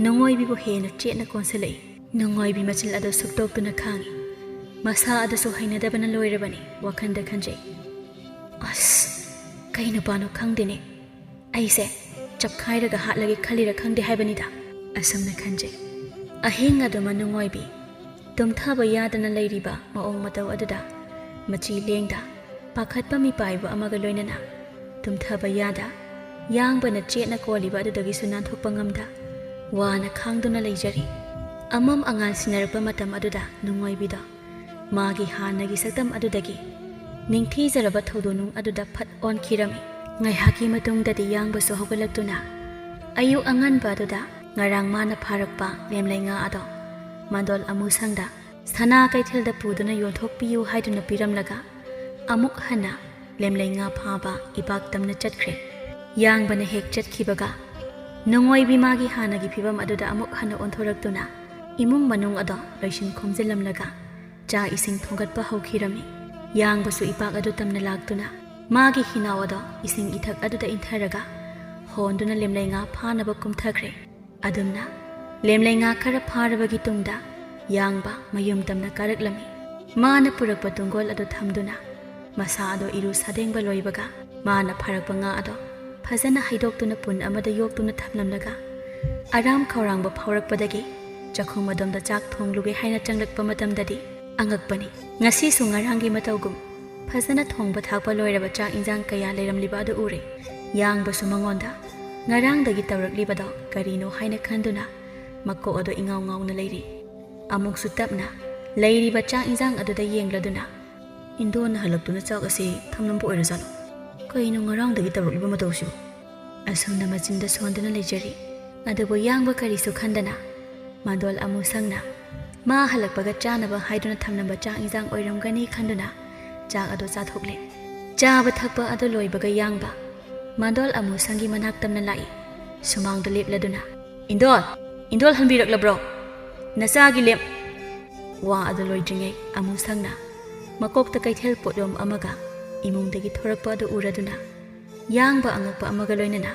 ꯅꯨꯡꯉꯣꯏꯕꯤꯕꯨ ꯍꯦꯟꯅ ꯆꯦꯠꯅ ꯀꯣꯟꯁꯤꯜꯂꯛꯏ꯫ ꯅꯨꯡꯉꯣꯏꯕꯤ ꯃꯆꯤꯜ ꯑꯗꯣ ꯁꯨꯛꯇꯣꯛꯇꯨꯅ ꯈꯥꯡꯏ꯫ ꯃꯁꯥ ꯑꯗꯨꯁꯨ ꯍꯩꯅꯗꯕꯅ ꯂꯣꯏꯔꯕꯅꯤ꯫ ꯋꯥꯈꯜꯗ ꯈꯟꯖꯩ, "ꯑꯁ, ꯀꯩ ꯅꯨꯄꯥꯅꯣ ꯈꯪꯗꯦꯅꯦ꯫ ꯑꯩꯁꯦ ꯆꯞꯈꯥꯏꯔꯒ ꯍꯥꯠꯂꯒꯦ ꯈꯜꯂꯤꯔ ꯈꯪꯗꯦ ꯍꯥꯏꯕꯅꯤꯗ"꯫ ꯑꯁꯨꯝꯅ ꯈꯟꯖꯩ꯫ ꯑꯍꯤꯡ ꯑꯗꯨꯃ ꯅꯨꯡꯉꯣꯏꯕꯤ ꯇꯨꯝꯊꯕ ꯌꯥꯗꯅ ꯂꯩꯔꯤꯕ ꯃꯑꯣꯡ ꯃꯇꯧ ꯑꯗꯨꯗ ꯃꯆꯤ ꯂꯦꯡꯗ ꯄꯥꯈꯠꯄ ꯃꯤꯄꯥꯏꯕ ꯑꯃꯒ ꯂꯣꯏꯅꯅ ꯇꯨꯝꯊꯕ ꯌꯥꯗ ꯌꯥꯡꯕꯅ ꯆꯦꯠꯅ ꯀꯣꯜꯂꯤꯕ ꯑꯗꯨꯗꯒꯤꯁꯨ ꯅꯥꯟꯊꯣꯛꯄ ꯉꯝꯗ ꯋꯥꯅ ꯈꯥꯡꯗꯨꯅ ꯂꯩꯖꯔꯤ꯫ ꯑꯃꯝ ꯑꯉꯥꯟ ꯁꯤꯟꯅꯔꯛꯄ ꯃꯇꯝ ꯑꯗꯨꯗ ꯅꯨꯡꯉꯣꯏꯕꯤꯗꯣ ꯃꯥꯒꯤ ꯍꯥꯟꯅꯒꯤ ꯁꯛꯇꯝ ꯑꯗꯨꯗꯒꯤ ꯅꯤꯡꯊꯤꯖꯔꯕ ꯊꯧꯗꯣ ꯅꯨꯡ ꯑꯗꯨꯗ ꯐꯠ ꯑꯣꯟꯈꯤꯔꯝꯃꯤ꯫ ꯉꯥꯏꯍꯥꯛꯀꯤ ꯃꯇꯨꯡꯗꯗꯤ ꯌꯥꯡꯕꯁꯨ ꯍꯧꯒꯠꯂꯛꯇꯨꯅ ꯑꯌꯨꯛ ꯑꯉꯟꯕ ꯑꯗꯨꯗ ꯉꯔꯥꯡ ꯃꯥꯅ ꯐꯥꯔꯛꯄ ꯂꯦꯝꯂꯩ ꯉꯥ ꯑꯗꯣ ꯃꯥꯗꯣꯜ ꯑꯃꯨꯁꯪꯗ ꯁꯅꯥ ꯀꯩꯊꯦꯜꯗ ꯄꯨꯗꯨꯅ ꯌꯣꯟꯊꯣꯛꯄꯤꯌꯨ ꯍꯥꯏꯗꯨꯅ ꯄꯤꯔꯝꯂꯒ ꯑꯃꯨꯛ ꯍꯟꯅ ꯂꯦꯝꯂꯩ ꯉꯥ ꯐꯥꯕ ꯏꯄꯥꯛ ꯇꯝꯅ ꯆꯠꯈ꯭ꯔꯦ꯫ ꯌꯥꯡꯕꯅ ꯍꯦꯛ ꯆꯠꯈꯤꯕꯒ ꯅꯨꯡꯉꯣꯏꯕꯤ ꯃꯥꯒꯤ ꯍꯥꯟꯅꯒꯤ ꯐꯤꯕꯝ ꯑꯗꯨꯗ ꯑꯃꯨꯛ ꯍꯟꯅ ꯑꯣꯟꯊꯣꯔꯛꯇꯨꯅ ꯏꯃꯨꯡ ꯃꯅꯨꯡ ꯑꯗꯣ ꯂꯣꯏꯁꯤꯟ ꯈꯣꯝꯖꯤꯜꯂꯝꯂꯒ ꯆꯥꯛ ꯏꯁꯤꯡ ꯊꯣꯡꯒꯠꯄ ꯍꯧꯈꯤꯔꯝꯃꯤ꯫ ꯌꯥꯡꯕꯁꯨ ꯏꯄꯥꯛ ꯑꯗꯨ ꯇꯝꯅ ꯂꯥꯛꯇꯨꯅ ꯃꯥꯒꯤ ꯍꯤꯅꯥꯎ ꯑꯗꯣ ꯏꯁꯤꯡ ꯏꯊꯛ ꯑꯗꯨꯗ ꯏꯟꯊꯔꯒ ꯍꯣꯟꯗꯨꯅ ꯂꯦꯝꯂꯩ ꯉꯥ ꯐꯥꯅꯕ ꯀꯨꯝꯊꯈ꯭ꯔꯦ꯫ ꯑꯗꯨꯝꯅ ꯂꯦꯝꯂꯩ ꯉꯥ ꯈꯔ ꯐꯥꯔꯕꯒꯤ ꯇꯨꯡꯗ ꯌꯥꯡꯕ ꯃꯌꯨꯝ ꯇꯝꯅ ꯀꯥꯔꯛꯂꯝꯃꯤ꯫ ꯃꯥꯅ ꯄꯨꯔꯛꯄ ꯇꯨꯡꯒꯣꯜ ꯑꯗꯨ ꯊꯝꯗꯨꯅ ꯃꯁꯥ ꯑꯗꯣ ꯏꯔꯨ ꯁꯥꯗꯦꯡꯕ ꯂꯣꯏꯕꯒ ꯃꯥꯅ ꯐꯥꯔꯛꯄ ꯉꯥ ꯑꯗꯣ ꯐꯖꯅ ꯍꯩꯗꯣꯛꯇꯨꯅ ꯄꯨꯟ ꯑꯃꯗ ꯌꯣꯛꯇꯨꯅ ꯊꯝꯂꯝꯂꯒ ꯑꯔꯥꯝ ꯈꯧꯔꯥꯡꯕ ꯐꯥꯎꯔꯛꯄꯗꯒꯤ ꯆꯥꯛꯈꯨꯝ ꯑꯗꯣꯝꯗ ꯆꯥꯛ ꯊꯣꯡꯂꯨꯒꯦ ꯍꯥꯏꯅ ꯆꯪꯂꯛꯄ ꯃꯇꯝꯗꯗꯤ ꯑꯉꯛꯄꯅꯤ꯫ ꯉꯁꯤꯁꯨ ꯉꯔꯥꯡꯒꯤ ꯃꯇꯧꯒꯨꯝ ꯐꯖꯅ ꯊꯣꯡꯕ ꯊꯥꯛꯄ ꯂꯣꯏꯔꯕ ꯆꯥꯛ ꯏꯟꯖꯥꯡ ꯀꯌꯥ ꯂꯩꯔꯝꯂꯤꯕ ꯑꯗꯨ ꯎꯔꯦ꯫ ꯌꯥꯡꯕꯁꯨ ꯃꯉꯣꯟꯗ ꯉꯔꯥꯡꯗꯒꯤ ꯇꯧꯔꯛꯂꯤꯕꯗꯣ ꯀꯔꯤꯅꯣ ꯍꯥꯏꯅ ꯈꯟꯗꯨꯅ ꯃꯀꯣꯛ ꯑꯗꯨ ꯏꯉꯥꯎ ꯉꯥꯎꯅ ꯂꯩꯔꯤ꯫ ꯑꯃꯨꯛꯁꯨ ꯇꯞꯅ ꯂꯩꯔꯤꯕ ꯆꯥꯛ ꯏꯟꯖꯥꯡ ꯑꯗꯨꯗ ꯌꯦꯡꯂꯗꯨꯅ, "ꯏꯟꯗꯣꯟꯅ ꯍꯜꯂꯛꯇꯨꯅ ꯆꯥꯛ ꯑꯁꯤ ꯊꯝꯂꯝꯕ ꯑꯣꯏꯔꯖꯥꯠꯂꯣ? ꯀꯩꯅꯣ ꯉꯔꯥꯡꯗꯒꯤ ꯇꯧꯔꯛꯂꯤꯕ ꯃꯇꯧꯁꯤꯕꯨ?" ꯑꯁꯨꯝꯅ ꯃꯆꯤꯟꯗ ꯁꯣꯟꯗꯨꯅ ꯂꯩꯖꯔꯤ꯫ ꯑꯗꯨꯕꯨ ꯌꯥꯡꯕ ꯀꯔꯤꯁꯨ ꯈꯟꯗꯅ ꯃꯥꯗꯣꯜ ꯑꯃꯨꯁꯪꯅ ꯃꯥ ꯍꯜꯂꯛꯄꯒ ꯆꯥꯅꯕ ꯍꯥꯏꯗꯨꯅ ꯊꯝꯂꯝꯕ ꯆꯥꯛ ꯏꯟꯖꯥꯡ ꯑꯣꯏꯔꯝꯒꯅꯤ ꯈꯟꯗꯨꯅ ꯆꯥꯛ ꯑꯗꯨ ꯆꯥꯊꯣꯛꯂꯦ꯫ ꯆꯥꯕ ꯊꯛꯄ ꯑꯗꯨ ꯂꯣꯏꯕꯒ ꯌꯥꯡꯕ ꯃꯥꯗꯣꯜ ꯑꯃꯨꯁꯪꯒꯤ ꯃꯅꯥꯛ ꯇꯝꯅ ꯂꯥꯛꯏ꯫ ꯁꯨꯃꯥꯡꯗ ꯂꯦꯞꯂꯗꯨꯅ, "ꯏꯟꯗꯣꯜ! ꯏꯟꯗꯣꯜ ꯍꯟꯕꯤꯔꯛꯂꯕ꯭ꯔꯣ? ꯅꯆꯥꯒꯤ ꯂꯦꯝ!" ꯋꯥ ꯑꯗꯨ ꯂꯣꯏꯗ꯭ꯔꯤꯉꯩ ꯑꯃꯨꯁꯪꯅ ꯃꯀꯣꯛꯇ ꯀꯩꯊꯦꯜ ꯄꯣꯠꯌꯣꯝ ꯑꯃꯒ ꯏꯃꯨꯡꯗꯒꯤ ꯊꯣꯔꯛꯄ ꯑꯗꯨ ꯎꯔꯗꯨꯅ ꯌꯥꯡꯕ ꯑꯉꯛꯄ ꯑꯃꯒ ꯂꯣꯏꯅꯅ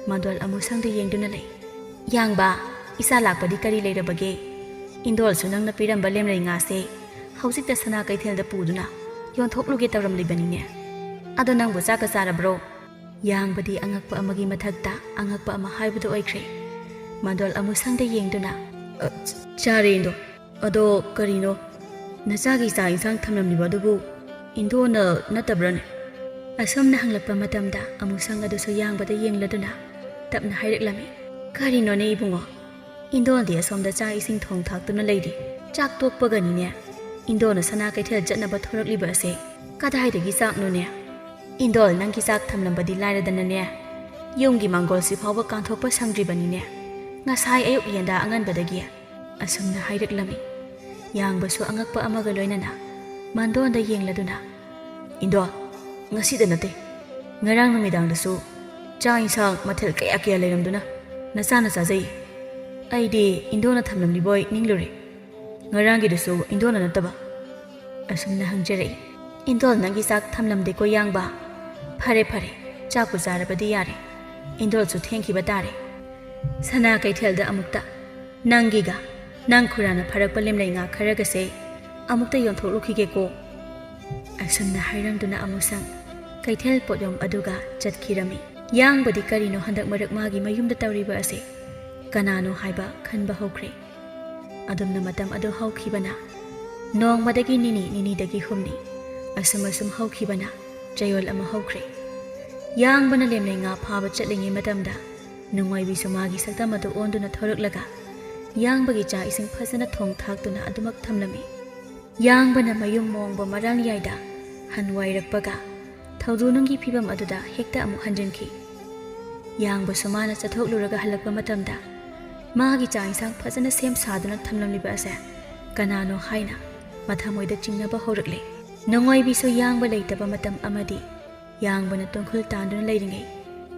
ꯃꯥꯗꯣꯜ ꯑꯃꯨꯁꯪꯗ ꯌꯦꯡꯗꯨꯅ ꯂꯩ꯫ "ꯌꯥꯡꯕ, ꯏꯆꯥ ꯂꯥꯛꯄꯗꯤ ꯀꯔꯤ ꯂꯩꯔꯕꯒꯦ? ꯏꯟꯗꯣꯜꯁꯨ ꯅꯪꯅ ꯄꯤꯔꯝꯕ ꯂꯦꯝꯂꯩ ꯉꯥꯁꯦ ꯍꯧꯖꯤꯛꯇ ꯁꯅꯥ ꯀꯩꯊꯦꯜꯗ ꯄꯨꯗꯨꯅ ꯌꯣꯟꯊꯣꯛꯂꯨꯒꯦ ꯇꯧꯔꯝꯂꯤꯕꯅꯤꯅꯦ꯫ ꯑꯗꯣ ꯅꯪꯕꯨ ꯆꯥꯛꯀ ꯆꯥꯔꯕ꯭ꯔꯣ?" ꯌꯥꯡꯕꯗꯤ ꯑꯉꯛꯄ ꯑꯃꯒꯤ ꯃꯊꯛꯇ ꯑꯉꯛꯄ ꯑꯃ ꯍꯥꯏꯕꯗꯨ ꯑꯣꯏꯈ꯭ꯔꯦ꯫ ꯃꯥꯗꯣꯜ ꯑꯃꯨꯁꯪꯗ ꯌꯦꯡꯗꯨꯅ, "ꯑ, ꯆ-, ꯆꯥꯔꯦ ꯏꯟꯗꯣ꯫ ꯑꯗꯣ ꯀꯔꯤꯅꯣ, ꯅꯆꯥꯒꯤ ꯆꯥꯛ ꯏꯟꯁꯥꯡ ꯊꯝꯂꯝꯂꯤꯕ ꯑꯗꯨꯕꯨ ꯏꯟꯗꯣꯅ ꯅꯠꯇꯕ꯭ꯔꯅꯦ?" ꯑꯁꯨꯝꯅ ꯍꯪꯂꯛꯄ ꯃꯇꯝꯗ ꯑꯃꯨꯁꯪ ꯑꯗꯨꯁꯨ ꯌꯥꯡꯕꯗ ꯌꯦꯡꯂꯗꯨꯅ ꯇꯞꯅ ꯍꯥꯏꯔꯛꯂꯝꯃꯤ, "ꯀꯔꯤꯅꯣꯅꯦ ꯏꯕꯨꯡꯉꯣ? ꯏꯟꯗꯣꯜꯗꯤ ꯑꯁꯣꯝꯗ ꯆꯥꯛ ꯏꯁꯤꯡ ꯊꯣꯡ ꯊꯥꯛꯇꯨꯅ ꯂꯩꯔꯤ꯫ ꯆꯥꯛ ꯇꯣꯛꯄꯒꯅꯤꯅꯦ ꯏꯟꯗꯣꯅ ꯁꯅꯥ ꯀꯩꯊꯦꯜ ꯆꯠꯅꯕ ꯊꯣꯔꯛꯂꯤꯕ ꯑꯁꯦ꯫ ꯀꯗꯥꯏꯗꯒꯤ ꯆꯥꯛꯅꯣꯅꯦ? ꯏꯟꯗꯣꯜ, ꯅꯪꯒꯤ ꯆꯥꯛ ꯊꯝꯂꯝꯕꯗꯤ ꯂꯥꯏꯔꯗꯅꯅꯦ, ꯌꯨꯝꯒꯤ ꯃꯥꯡꯒꯣꯜꯁꯤ ꯐꯥꯎꯕ ꯀꯥꯟꯊꯣꯛꯄ ꯁꯪꯗ꯭ꯔꯤꯕꯅꯤꯅꯦ꯫ ꯉꯁꯥꯏ ꯑꯌꯨꯛ ꯌꯦꯟꯗꯥ ꯑꯉꯟꯕꯗꯒꯤ," ꯑꯁꯨꯝꯅ ꯍꯥꯏꯔꯛꯂꯝꯃꯤ꯫ ꯌꯥꯡꯕꯁꯨ ꯑꯉꯛꯄ ꯑꯃꯒ ꯂꯣꯏꯅꯅ ꯃꯥꯗꯣꯜꯗ ꯌꯦꯡꯂꯗꯨꯅ, "ꯏꯟꯗꯣ, ꯉꯁꯤꯗ ꯅꯠꯇꯦ, ꯉꯔꯥꯡ ꯅꯨꯃꯤꯗꯥꯡꯗꯁꯨ ꯆꯥꯛ ꯏꯟꯁꯥꯡ ꯃꯊꯦꯜ ꯀꯌꯥ ꯀꯌꯥ ꯂꯩꯔꯝꯗꯨꯅ ꯅꯆꯥꯅ ꯆꯥꯖꯩ꯫ ꯑꯩꯗꯤ ꯏꯟꯗꯣꯅ ꯊꯝꯂꯝꯂꯤꯕꯣꯏ ꯅꯤꯡꯂꯨꯔꯦ꯫ ꯉꯔꯥꯡꯒꯤꯗꯨꯁꯨ ꯏꯟꯗꯣꯅ ꯅꯠꯇꯕ, ꯑꯁꯨꯝꯅ ꯍꯪꯖꯔꯛꯏ꯫ "ꯏꯟꯗꯣꯜ, ꯅꯪꯒꯤ ꯆꯥꯛ ꯊꯝꯂꯝꯗꯦꯀꯣ ꯌꯥꯡꯕ? ꯐꯔꯦ ꯐꯔꯦ, ꯆꯥꯛꯄꯨ ꯆꯥꯔꯕꯗꯤ ꯌꯥꯔꯦ, ꯏꯟꯗꯣꯜꯁꯨ ꯊꯦꯡꯈꯤꯕ ꯇꯥꯔꯦ꯫ ꯁꯅꯥ ꯀꯩꯊꯦꯜꯗ ꯑꯃꯨꯛꯇ ꯅꯪꯒꯤꯒ ꯅꯪ ꯈꯨꯔꯥꯅ ꯐꯥꯔꯛꯄ ꯂꯦꯝꯂꯩ ꯉꯥ ꯈꯔꯒꯁꯦ ꯑꯃꯨꯛꯇ ꯌꯣꯟꯊꯣꯛꯂꯨꯈꯤꯒꯦꯀꯣ"꯫ ꯑꯁꯨꯝꯅ ꯍꯥꯏꯔꯝꯗꯨꯅ ꯑꯃꯨꯁꯪ ꯀꯩꯊꯦꯜ ꯄꯣꯠꯌꯣꯝ ꯑꯗꯨꯒ ꯆꯠꯈꯤꯔꯝꯃꯤ꯫ ꯌꯥꯡꯕꯗꯤ ꯀꯔꯤꯅꯣ ꯍꯟꯗꯛ ꯃꯔꯛ ꯃꯥꯒꯤ ꯃꯌꯨꯝꯗ ꯇꯧꯔꯤꯕ ꯑꯁꯦ? ꯀꯅꯥꯅꯣ ꯍꯥꯏꯕ ꯈꯟꯕ ꯍꯧꯈ꯭ꯔꯦ꯫ ꯑꯗꯨꯝꯅ ꯃꯇꯝ ꯑꯗꯨ ꯍꯧꯈꯤꯕꯅ ꯅꯣꯡꯃꯗꯒꯤ ꯅꯤꯅꯤ, ꯅꯤꯅꯤꯗꯒꯤ ꯍꯨꯝꯅꯤ, ꯑꯁꯨꯝ ꯑꯁꯨꯝ ꯍꯧꯈꯤꯕꯅ ꯆꯌꯣꯜ ꯑꯃ ꯍꯧꯈ꯭ꯔꯦ꯫ ꯌꯥꯡꯕꯅ ꯂꯦꯝꯂꯩ ꯉꯥ ꯐꯥꯕ ꯆꯠꯂꯤꯉꯩ ꯃꯇꯝꯗ ꯅꯨꯡꯉꯥꯏꯕꯤꯁꯨ ꯃꯥꯒꯤ ꯁꯛꯇꯝ ꯑꯗꯨ ꯑꯣꯟꯗꯨꯅ ꯊꯣꯔꯛꯂꯒ ꯌꯥꯡꯕꯒꯤ ꯆꯥꯛ ꯏꯁꯤꯡ ꯐꯖꯅ ꯊꯣꯡ ꯊꯥꯛꯇꯨꯅ ꯑꯗꯨꯃꯛ ꯊꯝꯂꯝꯃꯤ꯫ ꯌꯥꯡꯕꯅ ꯃꯌꯨꯝ ꯃꯣꯡꯕ ꯃꯔꯥꯡꯌꯥꯏꯗ ꯍꯟꯋꯥꯏꯔꯛꯄꯒ ꯊꯧꯗꯨꯅꯨꯡꯒꯤ ꯐꯤꯕꯝ ꯑꯗꯨꯗ ꯍꯦꯛꯇ ꯑꯃꯨꯛ ꯍꯟꯖꯤꯟꯈꯤ꯫ ꯌꯥꯡꯕꯁꯨ ꯃꯥꯅ ꯆꯠꯊꯣꯛꯂꯨꯔꯒ ꯍꯜꯂꯛꯄ ꯃꯇꯝꯗ ꯃꯥꯒꯤ ꯆꯥꯛ ꯏꯟꯁꯥꯡ ꯐꯖꯅ ꯁꯦꯝ ꯁꯥꯗꯨꯅ ꯊꯝꯂꯝꯂꯤꯕ ꯑꯁꯦ ꯀꯅꯥꯅꯣ ꯍꯥꯏꯅ ꯃꯊꯃꯣꯏꯗ ꯆꯤꯡꯅꯕ ꯍꯧꯔꯛꯂꯦ꯫ ꯅꯣꯡꯉꯥꯏꯕꯤꯁꯨ ꯌꯥꯡꯕ ꯂꯩꯇꯕ ꯃꯇꯝ ꯑꯃꯗꯤ ꯌꯥꯡꯕꯅ ꯇꯨꯡꯈꯨꯜ ꯇꯥꯟꯗꯨꯅ ꯂꯩꯔꯤꯉꯩ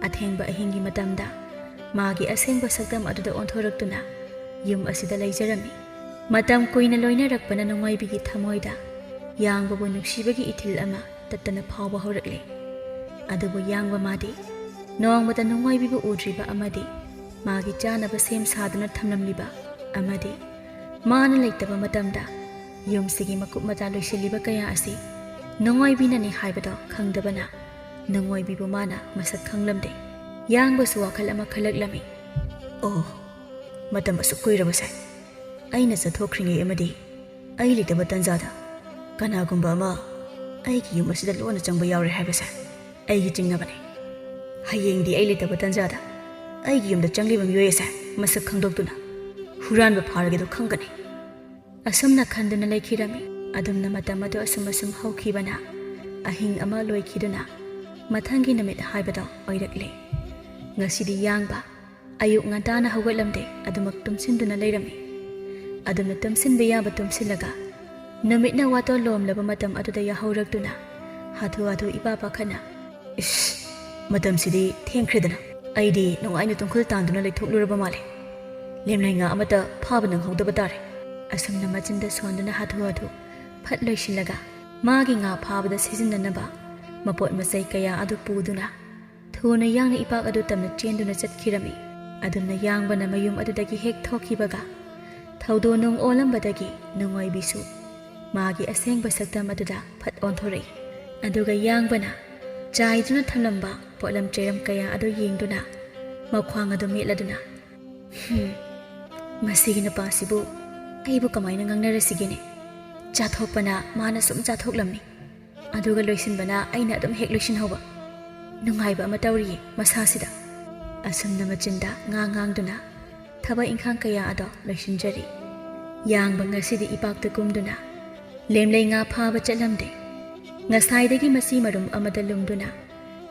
ꯑꯊꯦꯡꯕ ꯑꯍꯤꯡꯒꯤ ꯃꯇꯝꯗ ꯃꯥꯒꯤ ꯑꯁꯦꯡꯕ ꯁꯛꯇꯝ ꯑꯗꯨꯗ ꯑꯣꯟꯊꯣꯔꯛꯇꯨꯅ ꯌꯨꯝ ꯑꯁꯤꯗ ꯂꯩꯖꯔꯝꯃꯤ꯫ ꯃꯇꯝ ꯀꯨꯏꯅ ꯂꯣꯏꯅꯔꯛꯄꯅ ꯅꯣꯡꯉꯥꯏꯕꯤꯒꯤ ꯊꯃꯣꯏꯗ ꯌꯥꯡꯕꯕꯨ ꯅꯨꯡꯁꯤꯕꯒꯤ ꯏꯊꯤꯜ ꯑꯃ ꯇꯠꯇꯅ ꯐꯥꯎꯕ ꯍꯧꯔꯛꯂꯦ꯫ ꯑꯗꯨꯕꯨ ꯌꯥꯡꯕ ꯃꯥꯗꯤ ꯅꯣꯡꯃꯇ ꯅꯣꯡꯉꯥꯏꯕꯤꯕꯨ ꯎꯗ꯭ꯔꯤꯕ ꯑꯃꯗꯤ ꯃꯥꯒꯤ ꯆꯥꯅꯕ ꯁꯦꯝ ꯁꯥꯗꯨꯅ ꯊꯝꯂꯝꯂꯤꯕ ꯑꯃꯗꯤ ꯃꯥꯅ ꯂꯩꯇꯕ ꯃꯇꯝꯗ ꯌꯨꯝꯁꯤꯒꯤ ꯃꯀꯨꯞ ꯃꯇꯥ ꯂꯣꯏꯁꯤꯜꯂꯤꯕ ꯀꯌꯥ ꯑꯁꯤ ꯅꯣꯡꯉꯥꯏꯕꯤꯅꯅꯤ ꯍꯥꯏꯕꯗꯣ ꯈꯪꯗꯕꯅ ꯅꯣꯡꯉꯥꯏꯕꯤꯕꯨ ꯃꯥꯅ ꯃꯁꯛ ꯈꯪꯂꯝꯗꯦ꯫ ꯌꯥꯡꯕꯁꯨ ꯋꯥꯈꯜ ꯑꯃ ꯈꯜꯂꯛꯂꯝꯃꯤ꯫ "ꯑꯣ, ꯃꯇꯝ ꯑꯁꯨꯛ ꯀꯨꯏꯔꯕꯁꯦ ꯑꯩꯅ ꯆꯠꯊꯣꯛꯈ꯭ꯔꯤꯉꯩ ꯑꯃꯗꯤ ꯑꯩ ꯂꯩꯇꯕ ꯇꯥꯟꯖꯥꯗ ꯀꯅꯥꯒꯨꯝꯕ ꯑꯃ ꯑꯩꯒꯤ ꯌꯨꯝ ꯑꯁꯤꯗ ꯂꯣꯟꯅ ꯆꯪꯕ ꯌꯥꯎꯔꯦ ꯍꯥꯏꯕꯁꯦ ꯑꯩꯒꯤ ꯆꯤꯡꯅꯕꯅꯤ꯫ ꯍꯌꯦꯡꯗꯤ ꯑꯩ ꯂꯩꯇꯕ ꯇꯥꯟꯖꯥꯗ ꯑꯩꯒꯤ ꯌꯨꯝꯗ ꯆꯪꯂꯤꯕ ꯃꯤꯑꯣꯏ ꯑꯁꯦ ꯃꯁꯛ ꯈꯪꯗꯣꯛꯇꯨꯅ ꯍꯨꯔꯥꯟꯕ ꯐꯥꯔꯒꯦꯗꯣ ꯈꯪꯒꯅꯤ"꯫ ꯑꯁꯨꯝꯅ ꯈꯟꯗꯨꯅ ꯂꯩꯈꯤꯔꯝꯃꯤ꯫ ꯑꯗꯨꯝꯅ ꯃꯇꯝ ꯑꯗꯨ ꯑꯁꯨꯝ ꯑꯁꯨꯝ ꯍꯧꯈꯤꯕꯅ ꯑꯍꯤꯡ ꯑꯃ ꯂꯣꯏꯈꯤꯗꯨꯅ ꯃꯊꯪꯒꯤ ꯅꯨꯃꯤꯠ ꯍꯥꯏꯕꯗꯣ ꯑꯣꯏꯔꯛꯂꯦ꯫ ꯉꯁꯤꯗꯤ ꯌꯥꯡꯕ ꯑꯌꯨꯛ ꯉꯟꯇꯥꯅ ꯍꯧꯒꯠꯂꯝꯗꯦ, ꯑꯗꯨꯃꯛ ꯇꯨꯝꯁꯤꯟꯗꯨꯅ ꯂꯩꯔꯝꯃꯤ꯫ ꯑꯗꯨꯝꯅ ꯇꯨꯝꯁꯤꯟꯕ ꯌꯥꯕ ꯇꯨꯝꯁꯤꯜꯂꯒ ꯅꯨꯃꯤꯠꯅ ꯋꯥꯇꯣꯟ ꯂꯣꯝꯂꯕ ꯃꯇꯝ ꯑꯗꯨꯗ ꯌꯥꯍꯧꯔꯛꯇꯨꯅ ꯍꯥꯊꯨ ꯍꯥꯊꯨ ꯏꯄꯥ ꯄꯥꯈꯠꯅ, "ꯏꯁ, ꯃꯇꯝꯁꯤꯗꯤ ꯊꯦꯡꯈ꯭ꯔꯦꯗꯅ, ꯑꯩꯗꯤ ꯅꯨꯡꯉꯥꯏꯅ ꯇꯨꯡꯈꯨꯜ ꯇꯥꯟꯗꯨꯅ ꯂꯩꯊꯣꯛꯂꯨꯔꯕ ꯃꯥꯜꯂꯦ꯫ ꯂꯦꯝꯂꯩ ꯉꯥ ꯑꯃꯠꯇ ꯐꯥꯕ ꯅꯪꯍꯧꯗꯕ ꯇꯥꯔꯦ"꯫ ꯑꯁꯨꯝꯅ ꯃꯆꯤꯟꯗ ꯁꯣꯟꯗꯨꯅ ꯍꯥꯊꯨ ꯍꯥꯊꯨ ꯐꯠ ꯂꯣꯏꯁꯤꯜꯂꯒ ꯃꯥꯒꯤ ꯉꯥ ꯐꯥꯕꯗ ꯁꯤꯖꯤꯟꯅꯅꯕ ꯃꯄꯣꯠ ꯃꯆꯩ ꯀꯌꯥ ꯑꯗꯨ ꯄꯨꯗꯨꯅ ꯊꯨꯅ ꯌꯥꯡꯅ ꯏꯄꯥꯛ ꯑꯗꯨ ꯇꯝꯅ ꯆꯦꯟꯗꯨꯅ ꯆꯠꯈꯤꯔꯝꯃꯤ꯫ ꯑꯗꯨꯝꯅ ꯌꯥꯡꯕꯅ ꯃꯌꯨꯝ ꯑꯗꯨꯗꯒꯤ ꯍꯦꯛ ꯊꯣꯛꯈꯤꯕꯒ ꯊꯧꯗꯣ ꯅꯨꯡ ꯑꯣꯜꯂꯝꯕꯗꯒꯤ ꯅꯨꯡꯉꯥꯏꯕꯤꯁꯨ ꯃꯥꯒꯤ ꯑꯁꯦꯡꯕ ꯁꯛꯇꯝ ꯑꯗꯨꯗ ꯐꯠ ꯑꯣꯟꯊꯣꯔꯛꯏ꯫ ꯑꯗꯨꯒ ꯌꯥꯡꯕꯅ ꯆꯥꯏꯗꯨꯅ ꯊꯝꯂꯝꯕ ꯄꯣꯠꯂꯝ ꯆꯩꯔꯝ ꯀꯌꯥ ꯑꯗꯨ ꯌꯦꯡꯗꯨꯅ ꯃꯈ꯭ꯋꯥꯡ ꯑꯗꯨ ꯃꯦꯠꯂꯗꯨꯅ, "ꯍꯝ, ꯃꯁꯤꯒꯤ ꯅꯨꯄꯥꯁꯤꯕꯨ ꯑꯩꯕꯨ ꯀꯃꯥꯏꯅ ꯉꯥꯡꯅꯔꯁꯤꯒꯦꯅꯦ? ꯆꯥꯊꯣꯛꯄꯅ ꯃꯥꯅ ꯁꯨꯝ ꯆꯥꯊꯣꯛꯂꯝꯃꯤ, ꯑꯗꯨꯒ ꯂꯣꯏꯁꯤꯟꯕꯅ ꯑꯩꯅ ꯑꯗꯨꯝ ꯍꯦꯛ ꯂꯣꯏꯁꯤꯟꯍꯧꯕ꯫ ꯅꯨꯡꯉꯥꯏꯕ ꯑꯃ ꯇꯧꯔꯤꯌꯦ ꯃꯁꯥꯁꯤꯗ"꯫ ꯑꯁꯨꯝꯅ ꯃꯆꯤꯟꯗ ꯉꯥꯡ ꯉꯥꯡꯗꯨꯅ ꯊꯕꯛ ꯏꯪꯈꯥꯡ ꯀꯌꯥ ꯑꯗꯣ ꯂꯣꯏꯁꯤꯟꯖꯔꯤ꯫ ꯌꯥꯡꯕ ꯉꯁꯤꯗꯤ ꯏꯄꯥꯛꯇ ꯀꯨꯝꯗꯨꯅ ꯂꯦꯝꯂꯩ ꯉꯥ ꯐꯥꯕ ꯆꯠꯂꯝꯗꯦ꯫ ꯉꯁꯥꯏꯗꯒꯤ ꯃꯁꯤ ꯃꯔꯨꯝ ꯑꯃꯗ ꯂꯨꯝꯗꯨꯅ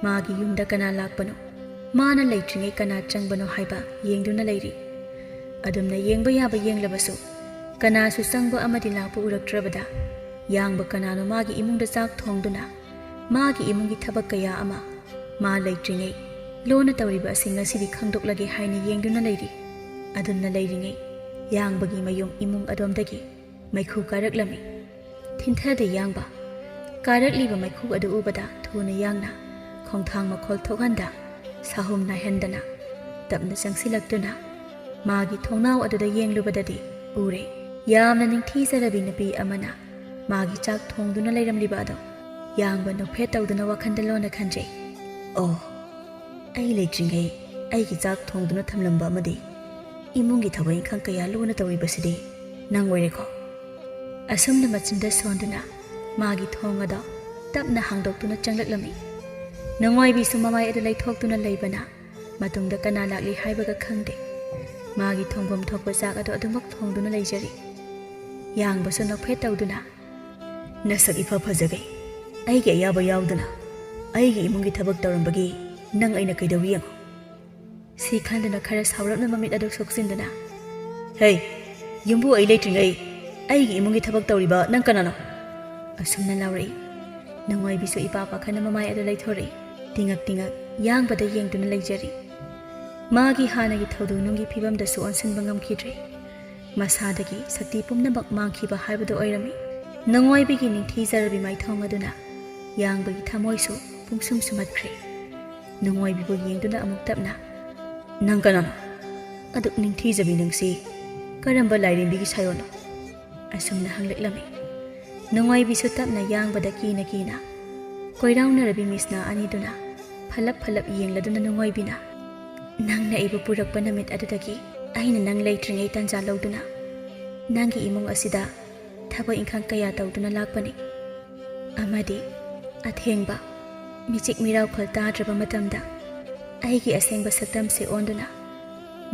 ꯃꯥꯒꯤ ꯌꯨꯝꯗ ꯀꯅꯥ ꯂꯥꯛꯄꯅꯣ, ꯃꯥꯅ ꯂꯩꯇ꯭ꯔꯤꯉꯩ ꯀꯅꯥ ꯆꯪꯕꯅꯣ ꯍꯥꯏꯕ ꯌꯦꯡꯗꯨꯅ ꯂꯩꯔꯤ꯫ ꯑꯗꯨꯝꯅ ꯌꯦꯡꯕ ꯌꯥꯕ ꯌꯦꯡꯂꯕꯁꯨ ꯀꯅꯥꯁꯨ ꯆꯪꯕ ꯑꯃꯗꯤ ꯂꯥꯛꯄ ꯎꯔꯛꯇ꯭ꯔꯕꯗ ꯌꯥꯡꯕ ꯀꯅꯥꯅꯣ ꯃꯥꯒꯤ ꯏꯃꯨꯡꯗ ꯆꯥꯛ ꯊꯣꯡꯗꯨꯅ ꯃꯥꯒꯤ ꯏꯃꯨꯡꯒꯤ ꯊꯕꯛ ꯀꯌꯥ ꯑꯃ ꯃꯥ ꯂꯩꯇ꯭ꯔꯤꯉꯩ ꯂꯣꯟꯅ ꯇꯧꯔꯤꯕ ꯑꯁꯤ ꯉꯁꯤꯗꯤ ꯈꯪꯗꯣꯛꯂꯒꯦ ꯍꯥꯏꯅ ꯌꯦꯡꯗꯨꯅ ꯂꯩꯔꯤ꯫ ꯑꯗꯨꯝꯅ ꯂꯩꯔꯤꯉꯩ ꯌꯥꯡꯕꯒꯤ ꯃꯌꯨꯝ ꯏꯃꯨꯡ ꯑꯗꯣꯝꯗꯒꯤ ꯃꯩꯈꯨ ꯀꯥꯔꯛꯂꯝꯃꯤ꯫ ꯊꯤꯟꯊꯗꯦ ꯌꯥꯡꯕ꯫ ꯀꯥꯔꯛꯂꯤꯕ ꯃꯩꯈꯨ ꯑꯗꯨ ꯎꯕꯗ ꯊꯨꯅ ꯌꯥꯡꯅ ꯈꯣꯡꯊꯥꯡ ꯃꯈꯣꯜ ꯊꯣꯛꯍꯟꯗ ꯁꯥꯍꯨꯝ ꯅꯥꯏꯍꯟꯗꯅ ꯇꯞꯅ ꯆꯪꯁꯤꯜꯂꯛꯇꯨꯅ ꯃꯥꯒꯤ ꯊꯣꯡꯅꯥꯎ ꯑꯗꯨꯗ ꯌꯦꯡꯂꯨꯕꯗꯗꯤ ꯎꯔꯦ꯫ ꯌꯥꯝꯅ ꯅꯤꯡꯊꯤꯖꯔꯕꯤ ꯅꯨꯄꯤ ꯑꯃꯅ ꯃꯥꯒꯤ ꯆꯥꯛ ꯊꯣꯡꯗꯨꯅ ꯂꯩꯔꯝꯂꯤꯕ ꯑꯗꯣ ꯌꯥꯡꯕ ꯅꯣꯛꯐꯦꯠ ꯇꯧꯗꯨꯅ ꯋꯥꯈꯜꯗ ꯂꯣꯟꯅ ꯈꯟꯖꯩ, "ꯑꯣ, ꯑꯩ ꯂꯩꯇ꯭ꯔꯤꯉꯩ ꯑꯩꯒꯤ ꯆꯥꯛ ꯊꯣꯡꯗꯨꯅ ꯊꯝꯂꯝꯕ ꯑꯃꯗꯤ ꯏꯃꯨꯡꯒꯤ ꯊꯕꯛ ꯏꯪꯈꯥꯡ ꯀꯌꯥ ꯂꯨꯅ ꯇꯧꯔꯤꯕꯁꯤꯗꯤ ꯅꯪ ꯑꯣꯏꯔꯦꯀꯣ"꯫ ꯑꯁꯨꯝꯅ ꯃꯆꯤꯟꯗ ꯁꯣꯟꯗꯨꯅ ꯃꯥꯒꯤ ꯊꯣꯡ ꯑꯗꯣ ꯇꯞꯅ ꯍꯥꯡꯗꯣꯛꯇꯨꯅ ꯆꯪꯂꯛꯂꯝꯃꯤ꯫ ꯅꯨꯡꯉꯥꯏꯕꯤꯁꯨ ꯃꯃꯥꯏ ꯑꯗꯨ ꯂꯩꯊꯣꯛꯇꯨꯅ ꯂꯩꯕꯅ ꯃꯇꯨꯡꯗ ꯀꯅꯥ ꯂꯥꯛꯂꯤ ꯍꯥꯏꯕꯒ ꯈꯪꯗꯦ꯫ ꯃꯥꯒꯤ ꯊꯣꯡꯐꯝ ꯊꯣꯛꯄ ꯆꯥꯛ ꯑꯗꯨ ꯑꯗꯨꯃꯛ ꯊꯣꯡꯗꯨꯅ ꯂꯩꯖꯔꯤ꯫ ꯌꯥꯡꯕꯁꯨ ꯅꯣꯛꯐꯦꯠ ꯇꯧꯗꯨꯅ, "ꯅꯁꯛ ꯏꯐ ꯐꯖꯒꯩ, ꯑꯩꯒꯤ ꯑꯌꯥꯕ ꯌꯥꯎꯗꯅ ꯑꯩꯒꯤ ꯏꯃꯨꯡꯒꯤ ꯊꯕꯛ ꯇꯧꯔꯝꯕꯒꯤ ꯅꯪ ꯑꯩꯅ ꯀꯩꯗꯧꯏ ꯌꯦꯡꯉꯨ"꯫ ꯁꯤ ꯈꯟꯗꯨꯅ ꯈꯔ ꯁꯥꯎꯔꯞꯅ ꯃꯃꯤꯠ ꯑꯗꯨ ꯁꯣꯛꯆꯤꯟꯗꯨꯅ, "ꯍꯦ, ꯌꯨꯝꯕꯨ ꯑꯩ ꯂꯩꯇ꯭ꯔꯤꯉꯩ ꯑꯩꯒꯤ ꯏꯃꯨꯡꯒꯤ ꯊꯕꯛ ꯇꯧꯔꯤꯕ ꯅꯪ ꯀꯅꯥꯅꯣ?" ꯑꯁꯨꯝꯅ ꯂꯥꯎꯔꯛꯏ꯫ ꯅꯨꯡꯉꯥꯏꯕꯤꯁꯨ ꯏꯄꯥ ꯄꯥꯈꯠꯅ ꯃꯃꯥꯏ ꯑꯗꯨ ꯂꯩꯊꯣꯔꯛꯏ꯫ ꯇꯤꯉꯛ ꯇꯤꯉꯛ ꯌꯥꯡꯕꯗ ꯌꯦꯡꯗꯨꯅ ꯂꯩꯖꯔꯤ꯫ ꯃꯥꯒꯤ ꯍꯥꯟꯅꯒꯤ ꯊꯧꯗꯣꯛꯅꯨꯡꯒꯤ ꯐꯤꯕꯝꯗꯁꯨ ꯑꯣꯟꯁꯤꯟꯕ ꯉꯝꯈꯤꯗ꯭ꯔꯦ꯫ ꯃꯁꯥꯗꯒꯤ ꯁꯛꯇꯤ ꯄꯨꯝꯅꯃꯛ ꯃꯥꯡꯈꯤꯕ ꯍꯥꯏꯕꯗꯨ ꯑꯣꯏꯔꯝꯃꯤ꯫ ꯅꯨꯡꯉꯣꯏꯕꯤꯒꯤ ꯅꯤꯡꯊꯤꯖꯔꯕꯤ ꯃꯥꯏꯊꯣꯡ ꯑꯗꯨꯅ ꯌꯥꯡꯕꯒꯤ ꯊꯃꯣꯏꯁꯨ ꯄꯨꯡꯁꯨꯝ ꯁꯨꯝꯍꯠꯈ꯭ꯔꯦ꯫ ꯅꯨꯡꯉꯣꯏꯕꯤꯕꯨ ꯌꯦꯡꯗꯨꯅ ꯑꯃꯨꯛ ꯇꯞꯅ, "ꯅꯪ ꯀꯅꯥꯅꯣ? ꯑꯗꯨꯛ ꯅꯤꯡꯊꯤꯖꯕꯤ ꯅꯪꯁꯤ ꯀꯔꯝꯕ ꯂꯥꯏꯔꯦꯝꯕꯤꯒꯤ ꯁꯥꯏꯑꯣꯟꯅꯣ?" ꯑꯁꯨꯝꯅ ꯍꯪꯂꯛꯂꯝꯃꯤ꯫ ꯅꯨꯡꯉꯣꯏꯕꯤꯁꯨ ꯇꯞꯅ ꯌꯥꯡꯕꯗ ꯀꯤꯅ ꯀꯤꯅ ꯀꯣꯏꯔꯥꯎꯅꯔꯕꯤ ꯃꯤꯠꯁꯅꯥ ꯑꯅꯤꯗꯨꯅ ꯐꯂꯞ ꯐꯂꯞ ꯌꯦꯡꯂꯗꯨꯅ ꯅꯨꯡꯉꯣꯏꯕꯤꯅ, "ꯅꯪꯅ ꯑꯩꯕꯨ ꯄꯨꯔꯛꯄ ꯅꯨꯃꯤꯠ ꯑꯗꯨꯗꯒꯤ ꯑꯩꯅ ꯅꯪ ꯂꯩꯇ꯭ꯔꯤꯉꯩ ꯇꯥꯟꯖꯥ ꯂꯧꯗꯨꯅ ꯅꯪꯒꯤ ꯏꯃꯨꯡ ꯑꯁꯤꯗ ꯊꯕꯛ ꯏꯪꯈꯥꯡ ꯀꯌꯥ ꯇꯧꯗꯨꯅ ꯂꯥꯛꯄꯅꯤ꯫ ꯑꯃꯗꯤ ꯑꯊꯦꯡꯕ ꯃꯤꯆꯤꯛ ꯃꯤꯔꯥꯎꯈꯣꯜ ꯇꯥꯗ꯭ꯔꯕ ꯃꯇꯝꯗ ꯑꯩꯒꯤ ꯑꯁꯦꯡꯕ ꯁꯛꯇꯝꯁꯦ ꯑꯣꯟꯗꯨꯅ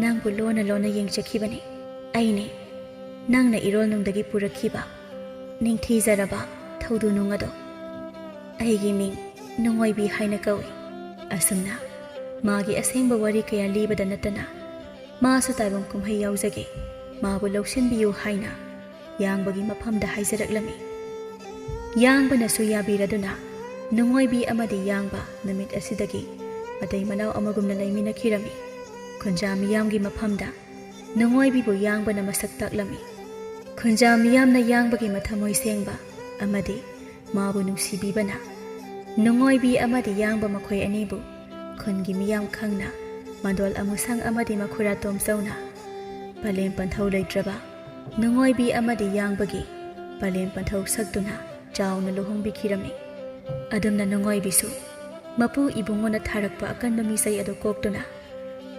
ꯅꯪꯕꯨ ꯂꯣꯟꯅ ꯂꯣꯟꯅ ꯌꯦꯡꯖꯈꯤꯕꯅꯤ꯫ ꯑꯩꯅꯦ ꯅꯪꯅ ꯏꯔꯣꯜꯅꯨꯡꯗꯒꯤ ꯄꯨꯔꯛꯈꯤꯕ ꯅꯤꯡꯊꯤꯖꯔꯕ ꯊꯧꯗꯨꯅꯨꯡ ꯑꯗꯣ꯫ ꯑꯩꯒꯤ ꯃꯤꯡ ꯅꯨꯡꯉꯣꯏꯕꯤ ꯍꯥꯏꯅ ꯀꯧꯏ꯫" ꯑꯁꯨꯝꯅ ꯃꯥꯒꯤ ꯑꯁꯦꯡꯕ ꯋꯥꯔꯤ ꯀꯌꯥ ꯂꯤꯕꯗ ꯅꯠꯇꯅ ꯃꯥꯁꯨ ꯇꯥꯏꯕꯪ ꯀꯨꯝꯍꯩ ꯌꯥꯎꯖꯒꯦ, ꯃꯥꯕꯨ ꯂꯧꯁꯤꯟꯕꯤꯌꯨ ꯍꯥꯏꯅ ꯌꯥꯡꯕꯒꯤ ꯃꯐꯝꯗ ꯍꯥꯏꯖꯔꯛꯂꯝꯃꯤ꯫ ꯌꯥꯡꯕꯅꯁꯨ ꯌꯥꯕꯤꯔꯗꯨꯅ ꯅꯨꯡꯉꯣꯏꯕꯤ ꯑꯃꯗꯤ ꯌꯥꯡꯕ ꯅꯨꯃꯤꯠ ꯑꯁꯤꯗꯒꯤ ꯃꯇꯩ ꯃꯅꯥꯎ ꯑꯃꯒꯨꯝꯅ ꯂꯩꯃꯤꯟꯅꯈꯤꯔꯝꯃꯤ꯫ ꯈꯨꯟꯖꯥ ꯃꯤꯌꯥꯝꯒꯤ ꯃꯐꯝꯗ ꯅꯨꯡꯉꯣꯏꯕꯤꯕꯨ ꯌꯥꯡꯕꯅ ꯃꯁꯛ ꯇꯥꯛꯂꯝꯃꯤ꯫ ꯈꯨꯟꯖꯥ ꯃꯤꯌꯥꯝꯅ ꯌꯥꯡꯕꯒꯤ ꯃꯊꯃꯣꯏ ꯁꯦꯡꯕ ꯑꯃꯗꯤ ꯃꯥꯕꯨ ꯅꯨꯡꯁꯤꯕꯤꯕꯅ ꯅꯨꯡꯉꯣꯏꯕꯤ ꯑꯃꯗꯤ ꯌꯥꯡꯕ ꯃꯈꯣꯏ ꯑꯅꯤꯕꯨ ꯈꯨꯟꯒꯤ ꯃꯤꯌꯥꯝ ꯈꯪꯅ ꯃꯗꯣꯜ ꯑꯃꯨꯁꯪ ꯑꯃꯗꯤ ꯃꯈꯨꯔꯥ ꯇꯣꯝꯆꯧꯅ ꯄꯂꯦꯝ ꯄꯟꯊꯧ ꯂꯩꯇ꯭ꯔꯕ ꯅꯨꯡꯉꯣꯏꯕꯤ ꯑꯃꯗꯤ ꯌꯥꯡꯕꯒꯤ ꯄꯂꯦꯝ ꯄꯟꯊꯧ ꯁꯛꯇꯨꯅ ꯆꯥꯎꯅ ꯂꯨꯍꯣꯡꯕꯤꯈꯤꯔꯝꯃꯤ꯫ ꯑꯗꯨꯝꯅ ꯅꯨꯡꯉꯣꯏꯕꯤꯁꯨ ꯃꯄꯨ ꯏꯕꯨꯡꯉꯣꯅ ꯊꯥꯔꯛꯄ ꯑꯀꯟꯕ ꯃꯤꯁꯩ ꯑꯗꯨ ꯀꯣꯛꯇꯨꯅ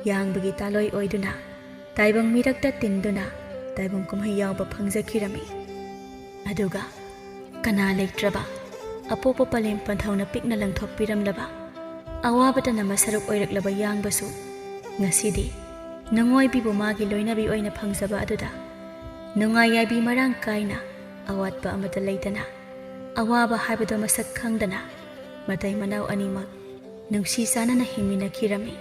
ꯌꯥꯡꯕꯒꯤ ꯇꯥꯂꯣꯏ ꯑꯣꯏꯗꯨꯅ ꯇꯥꯏꯕꯪ ꯃꯤꯔꯛꯇ ꯇꯤꯟꯗꯨꯅ ꯇꯥꯏꯕꯪ ꯀꯨꯝꯍꯩ ꯌꯥꯎꯕ ꯐꯪꯖꯈꯤꯔꯝꯃꯤ꯫ ꯑꯗꯨꯒ ꯀꯅꯥ ꯂꯩꯇ꯭ꯔꯕ ꯑꯄꯣꯛꯄ ꯄꯂꯦꯝ ꯄꯟꯊꯧꯅ ꯄꯤꯛꯅ ꯂꯪꯊꯣꯛꯄꯤꯔꯝꯂꯕ ꯑꯋꯥꯕꯇꯅ ꯃꯁꯔꯨꯛ ꯑꯣꯏꯔꯛꯂꯕ ꯌꯥꯡꯕꯁꯨ ꯉꯁꯤꯗꯤ ꯅꯨꯡꯉꯣꯏꯕꯤꯕꯨ ꯃꯥꯒꯤ ꯂꯣꯏꯅꯕꯤ ꯑꯣꯏꯅ ꯐꯪꯖꯕ ꯑꯗꯨꯗ ꯅꯨꯡꯉꯥꯏ ꯌꯥꯏꯕꯤ ꯃꯔꯥꯡ ꯀꯥꯏꯅ ꯑꯋꯥꯠꯄ ꯑꯃꯠꯇ ꯂꯩꯇꯅ ꯑꯋꯥꯕ ꯍꯥꯏꯕꯗꯣ ꯃꯁꯛ ꯈꯪꯗꯅ ꯃꯇꯩ ꯃꯅꯥꯎ ꯑꯅꯤꯃꯛ ꯅꯨꯡꯁꯤ ꯆꯥꯟꯅꯅ ꯍꯤꯡꯃꯤꯟꯅꯈꯤꯔꯝꯃꯤ꯫